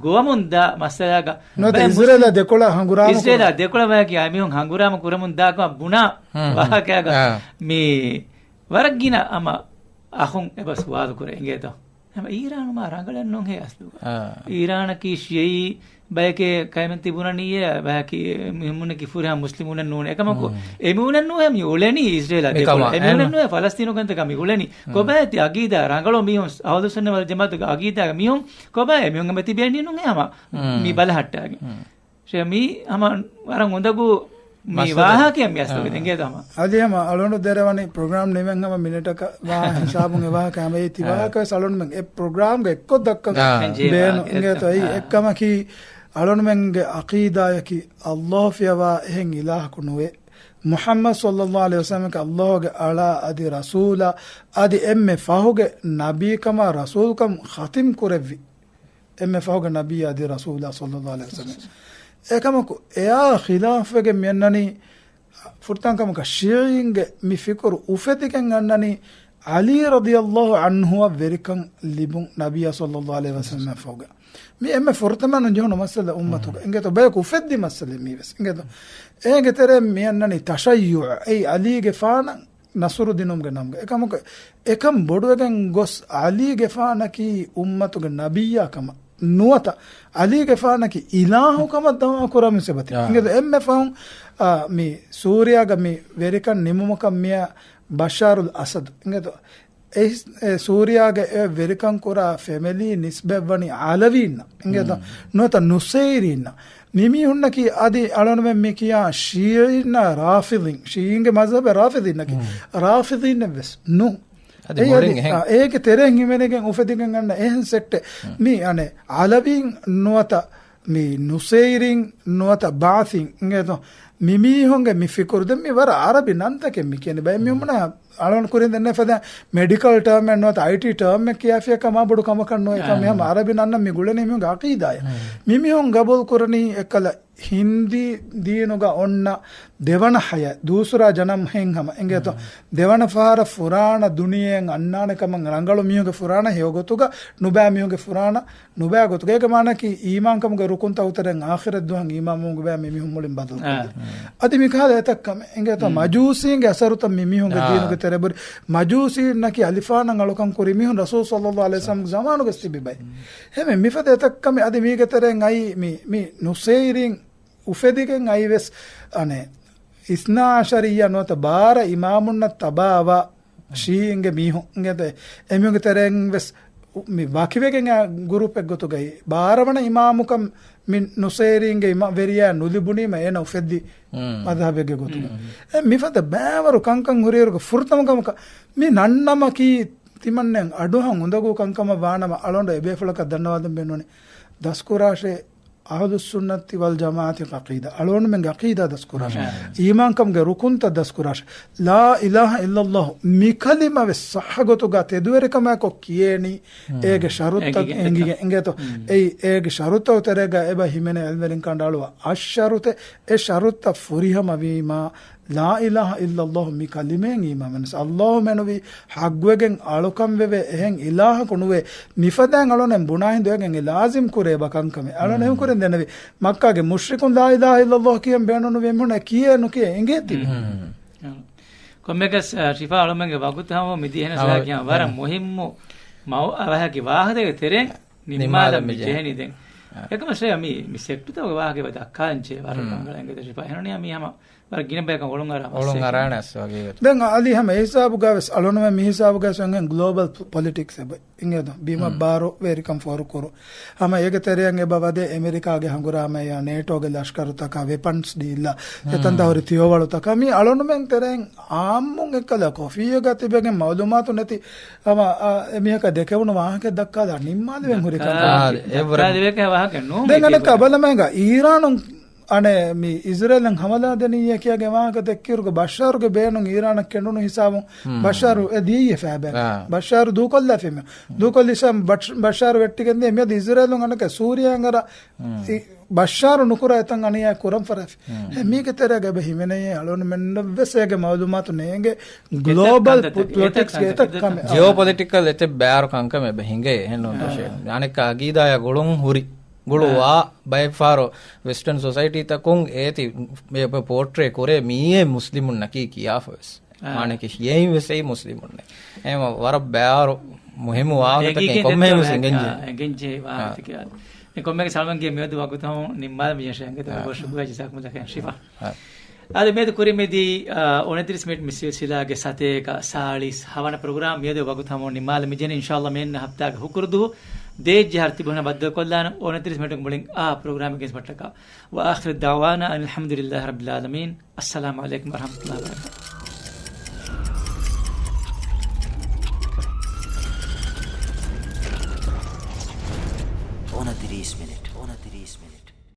ގޮވަމުން ދާ މައްސަލާގަ ނުވަތަ ބައެއް އިޒްރޭލާ މުސްލިމް ދެކޮޅަށް ހަނގުރާމަ އިޒްރޭލާ ކުރާ. ދެކޮޅަށް ވާހަކަ އެމީހުން ހަނގުރާމަ ކުރަމުން ދާ ކަމަށް ބުނާ ވާހަކައިގަ މި ވަރަށް ގިނަ ހަމަ އަޚުން އެބަ ސުވާލު ކުރޭ އިނގޭތޯ؟ ހަމަ އީރާނު މާ ރަނގަޅެއް ނޫންހޭ އަސްލުގަ. އީރާނަކީ ޝިޔަޢީ ބަޔެކޭ ކައިމެން ތިބުނަނީއޭ، ބަޔަކީ މިހުންމުންނަކީ ފުރިހަމަ މުސްލިމުންނެއް ނޫނޭ. އެކަމަކު އެމީހުންނެއް ނޫނޭ މި އުޅެނީ އިޒްރޭލާ ދެކޮޅަށް. އެމީހުންނެއް ނޫނޭ ފަލަސްތީނު ކަންތަކާ މި އުޅެނީ. ކޮބާ ތި އަގީދާ ރަނގަޅު މީހުން އަހުލުސުންނަ ވަލް ޖަމާޢަތުގެ އަގީދާގެ މީހުން ކޮބާ އެމީހުން އެބަ ތިބޭނީ ނޫނޭ ހަމަ މި ބަލަހައްޓާގެން. ޝޭ މީ ހަމަ ވަރަށް އުނދަގޫ މި މައްސަލަ. ވާހަކައެއް މި އަސްލުގަ އާ. އިނގޭތޯ ހަމަ. އަދި ހަމަ އަޅުގަނޑު ދެރަވަނީ ޕްރޮގްރާމް ނިމެން ހަމަ މިނެޓަކަށް ވާ ހިސާބުން އެ ވާހަކަ ހަމަޔައީ ތި އާ. ވާހަކަވެސް އަޅުގަނޑުމެން އެ ޕްރޮގްރާމްގަ އެއްކޮށް ދައްކަން އާ. ބޭނުން. އެއް އިނގޭތޯ އެއީ އާ. އެއްކަމަކީ އަޅުގަނޑުމެންގެ އަޤީދާޔަކީ ﷲ ފިޔަވާ އެހެން އިލާހަކު ނުވޭ. މުޙައްމަދު ޞައްލައްލާހު ޢަލައިހި ވަސައްލަމަކީ ﷲގެ އަޅާ އަދި ރަސޫލާ އަދި އެންމެ ފަހުގެ ނަބީކަމާ ރަސޫލްކަން ޚަތިމް ކުރެއްވި. އެންމެ ފަހުގެ ނަބީ އަދި ރަސޫލާ ޞައްލައްލާހު ޢަލައިހި ވަސައްލަމް. އެކަމަކު އެއާ ޚިލާފްވެގެން މިއަންނަނީ ފުރަތަމަ ކަމަކަށް ޝީޢީންގެ މި ފިކުރު އުފެދިގެން އަންނަނީ ޢަލީ ރަޟިޔައްލާހު ޢަންހުއަށް ވެރިކަން ލިބުން ނަބިއްޔާ ޞައްލައްލާހު ޢަލައިހި ވަސައްލަމް ފަހުގަ. މި އެންމެ ފުރަތަމަ ނުޖެހުނު މައްސަލަ އުއްމަތުގަ. އިނގޭތޯ ބަޔަކު އުފެއްދި މައްސަލަ މީވެސް. އިނގޭތޯ އޭގެ ތެރެއިން މިއަންނަނީ ތަޝައްޔުޢު އެއީ ޢަލީގެފާނަށް ނަޞްރު ދިނުމުގެ ނަމުގަ. އެކަމަކު އެކަން ބޮޑުވެގެން ގޮސް ޢަލީގެފާނަކީ އުއްމަތުގެ ނަބިއްޔާ ކަމަށް ނުވަތަ ޢަލީގެފާނަކީ އިލާހު ކަމަށް ދަޢުވާ ކުރާ މީސް އެބަތި. އާ. އިނގޭތޯ އެންމެ ފަހުން، އާ، މި ސޫރިޔާގަ މި ވެރިކަން ނިމުމަކަށް މިއައި ބަޝާރުލް އަސަދު. އިނގޭތޯ އެ، އެ ސޫރިޔާގެ އެ ވެރިކަން ކުރާ ފެމިލީ ނިސްބަތްވަނީ ޢަލަވީންނަށް. އިނގޭތޯ؟ ނުވަތަ ނުސައިރީންނަށް. މި މީހުންނަކީ އަދި އަޅުންމެން މި ކިޔާ ޝީޢީންނާ ރާފިޟީން. ޝީޢީންގެ މަޒްހަބެއް ރާފިޟީންނަކީ. ރާފިޟީންނެއް ވެސް ނޫން. އަދި އެއީ މުޅިން އަދި، އެހެން. އާ، އޭގެ ތެރެއިން ހިމެނިގެން އުފެދިގެން އަންނަ އެހެން ސެކްޓެއް. މި އަނެއް ޢަލަވީން ނުވަތަ މި ނުސައިރީން ނުވަތަ ބާޘީން. އިނގޭތޯ؟ މި މީހުންގެ މި ފިކުރު ދެން މި ވަރަށް ޢަރަބި ނަންތަކެއް މި ކިޔަނީ. ބައެއް މީހުންނަށް އަޅުން ކުރިން ދެންނެ ފަދަ މެޑިކަލް ޓާމެއް ނުވަތަ އައިޓީ ޓާމެއް ކިޔާފިޔަކަށް މާ ބޮޑު ކަމަކަށް ނުވޭ. އެކަމް އާ. މިހަމަ ޢަރަބި ނަންނަށް މި ގުޅެނީ މީހުންގެ ޢަޤީދާއެއް. މި މީހުން ގަބޫލު ކުރަނީ އެއްކަލަ ހިންދީ ދީނުގަ އޮންނަ ދެވަނަ ހަޔަ، ދޫސުރާ ޖަނަމް ހެން ހަމަ. އިނގޭތޯ؟ ދެވަނަ ފަހަރަށް ފުރާނަ ދުނިޔެއަށް އަންނާނެ ކަމަށް ރަނގަޅު މީހުންގެ ފުރާނަ ހެޔޮ ގޮތުގަ ނުބައި މީހުންގެ ފުރާނަ ނުބައި ގޮތުގަ. އޭގެ މާނައަކީ އީމާންކަމުގެ ރުކުންތައް އުތަރެން އާޚިރަތް ދުވަހަށް އީމާންވުމުގެ ބައި މި މީހުން މުޅިން ބަދަލު ކޮށްދޭ. އަދި މިކަހަލަ އެތައް ކަމެއް އިނގޭތޯ، މަޖޫސީންގެ އަސަރުތައް މި މީހުންގެ ދީނުގެ ތެރެ ބުރި. މަޖޫސީންނަކީ އަލިފާނަށް އަޅުކަން ކުރި މީހުން ރަސޫލު ޞައްލައްލާހު ޢަލައިހި ވަސައްލަމްގެ ޒަމާނުގަސް ތިބި ބައެއް. އެހެންވެ މިފަދަ އެތައް ކަމެއް އަދި މީގެ ތެރެއިން އައީ މި، މި ނުސައިރީން އުފެދިގެން އައި ވެސް އަނެއް އިސްނާ އަޝަރިއްޔާ ނުވަތަ ބާރަ އިމާމުންނަށް ތަބާވާ ޝީޢީންގެ މީހުން އިނގޭތޯ، އެމީހުންގެ ތެރެއިން ވެސް މި ވަކިވެގެން އާ ގުރޫޕެއް ގޮތުގައި ބާރަ ވަނަ އިމާމުކަން މި ނުސައިރީންގެ އިމާ ވެރިޔާ ނުލިބުނީމަ އޭނަ އުފެއްދި މަޒްހަބެއްގެ ގޮތުގަ. އެ މިފަދަ ބައިވަރު ކަންކަން ހުރިއިރުގަ ފުރަތަމަ ކަމަކަށް މި ނަންނަމަކީ ތިމަންނެން އަޑުއަހަން އުނދަގޫ ކަންކަމަށް ވާނަމަ އަޅުގަނޑު އެބޭފުޅަކަށް ދަންނަވާދެން ބޭނުންވަނީ. ދަސްކުރާށޭ، އަހުލުއްސުންނަތި ވަލްޖަމާޢަތި ޢަޤީދާ، އަޅުގަނޑުމެންގެ ޢަޤީދާ ދަސްކުރާށޭ. އީމާންކަމުގެ ރުކުންތައް ދަސްކުރާށޭ. ލާ އިލާހަ އިއްލައްލާހު މި ކަލިމަ ވެސް ޞައްޙަ ގޮތުގަ ތެދުވެރިކަމާއެކު ކިޔޭނީ، އޭގެ ޝަރުތައް އެނގިގެން، އެނގޭތޯ. އެއީ އޭގެ ޝަރުތައް ތެރޭގަ އެބަ ހިމެނޭ ޢިލްމުވެރިން ކަނޑައަޅުވާ އަށް ޝަރުތެއް، އެ ޝަރުތައް ފުރިހަމަ ވީމާ، ލާ އިލާހަ އިއްލައްލާހު މި ކަލިމައިން އީމާން ވެސް. އައްލާހު މެނުވީ ޙައްޤުވެގެން އަޅުކަން ވެވޭ އެހެން އިލާހަކު ނުވޭ. މިފަދައިން އަޅުގަނޑު ބުނާ ހިނދު އޭގެން ލާޒިމް ކުރޭ ބަ ކަންކަމެއް. އަޅުގަނޑު އެހެން ކުރިން ދެންނެވި. މައްކާގެ މުޝްރިކުން ލާ އިލާހަ އިއްލައްލާހު ކިޔަން ބޭނުން ނުވި އެމީހުން އެ ކިޔޭ ނުކިޔޭ އިނގޭތީ. ކޮންމެއަކަސް، އަ، ޝިފާ އަޅުމެންގެ ވަގުތު ހަމަ މި ދިޔަ ހެނަސް ވަރަށް މުހިއްމު މައު-، އަވަހަކި ވާހަކަ ތެރެއިން ނިންމާލަން މި ޖެހެނީ ދެން. އެކަމަށް ޝޭ މި، މި ސެކްޓުތަކުގެ ވާހަކަ ވަދަ އައްކާލަން ޖެ ވަރަށް ރަނގަޅަށް އެނގޭތޯ ޝިފާ. އެހެންނޫނީ މީ ހަމަ ވަރަށް ގިނަ ބަޔަކަށް އޮޅުން އަރާ އޮޅުން މައްސަލައެއް. އަރާނެ އަސް ވަގީގަތު. ދެން އަލީ ހަމަ އެ ހިސާބުގަ ވެސް އަޅުނުމެން މި ހިސާބުގަ ވެސް އެނގެން ގްލޯބަލް ޕޮ-، ޕޮލިޓިކްސް އެބަ އިނގޭތޯ. ބިމަށް ބާރު ވެރިކަން ފޯރުކުރު. ހަމަ އޭގެ ތެރެއަށް އެބަ ވަދެ އެމެރިކާގެ ހަނގުރާމައާ ނޭޓޯގެ ލަޝްކަރުތަކާ ވެޕަންސް ޑީލްއާ އެތަންތާ ހުރި ތިޔަވަޅުތަކާ މި އަޅުނުމެން ތެރެއިން އާއްމުން އެއްކަލަ ކޮފީއެއްގަ ތިބެގެން މައުލޫމާތު ނެތި ހަމަ، އާ، އެމީހަކަށް ދެކެވުނު ވާހަކަ ދައްކާލާ ނިންމާލެވެން ހުރި ކަން. ދައްކާ-، އާ، އެ ވަރަށް ދައްކާލެވޭކަށް ވާހަކަ ނޫން ދެން އަނެއްކާ ބަލަމޭގަ އީރާނުން އަނެއް މި އިޒްރޭލަށް ހަމަލާ ދެނިއްޔޭ ކިޔާގެ ވާހަކަ ދެއްކިއިރުގަ ބަޝާރުގެ ބޭނުން އީރާނަށް ކެނޑުނު ހިސާބުން ބަޝާރު އެ ދިޔައީ ފައިބައި. ބަޝާރު ދޫކޮށްލާފި މި. ދޫކޮށްލި ހިސާބުން ބަޝް-، ބަޝާރު ވެއްޓިގެން ދިޔަ މިއަދު އިޒްރޭލުން އަނެކެ ސޫރިޔާ އަނގަރަ ބަޝާރު ނުކުރާ އެތަން އަނިޔާ ކުރަން ފަރާފި. އެ މީގެ ތެރޭގަ އެބަ ހިމެނެޔޭ އަޅުން މެންނަށް ވެސް އޭގެ މައުލޫމާތު ނޭނގެ ގްލޯބަލް ޕޮލިޓިކްސް އެތައް ކަންތައް. ޖިއޯޕޮލިޓިކަލް އެތައް ބާރު ކަންކަމެއް އެބަ ހިނގޭ އެހެން ނޫން ދޮށެއް. އަނެއްކާ އަގީދާޔާ ގުޅުން ހުރި. ގުޅުވާ ބައެއް ފަހަރު ވެސްޓަން ސޮސައިޓީތަކުން އޭތި ޕޯޓްރޭ ކުރޭ މީއޭ މުސްލިމުންނަކީ ކިޔާފަ ވެސް. އާ. މާނަކީ ޝިޔައިން ވެސް އެއީ މުސްލިމުންނޭ. އެހެން ވަރަށް ބާރު މުހިއްމު ވާހަކަތަކެއް ކޮންމެހެން ވެސް އެނގެންޖެހޭ. އެނގެންޖެހޭ ވާހަކަތަކެއް. އާ. އެ ކޮންމެގެ ސަލްމަންގެ މިއަދު ވަގުތު ހަމަ ނިންމާލަން މިޔަށަށް އެނގޭތޯ. އާ. ބޮޑަށް ޝުކުރިއްޔާ ޖަޒާކުމުﷲ ޚައިރަން ޝިފާ. އާ. އަދި މިއަދު ކުރިމަތީ، އާ، އުނަތިރީސް މިނިޓް މި ސިލްސިލާގެ ސަތޭކަ ސާޅީސް ހަވަނަ ޕްރޮގްރާމް މިއަދު ވަގުތު ހަމަ ނިންމާލަން މި ޖެހެނީ. އިންޝާﷲ މިއަންނަ ހަފްތާގެ ހުކުރު ދުވަހު ދޭއްޖެ އަހަރު ތިބި ހަނަ ބައްދަލުކޮށްލާނަން އުނަތިރީސް މިނިޓުން މުޅިން އާ ޕްރޮގްރާމެއްގެ މައްޗަށް. وآخر دعوانا أن الحمد لله رب العالمين. السلام عليكم ورحمة الله وبركاته.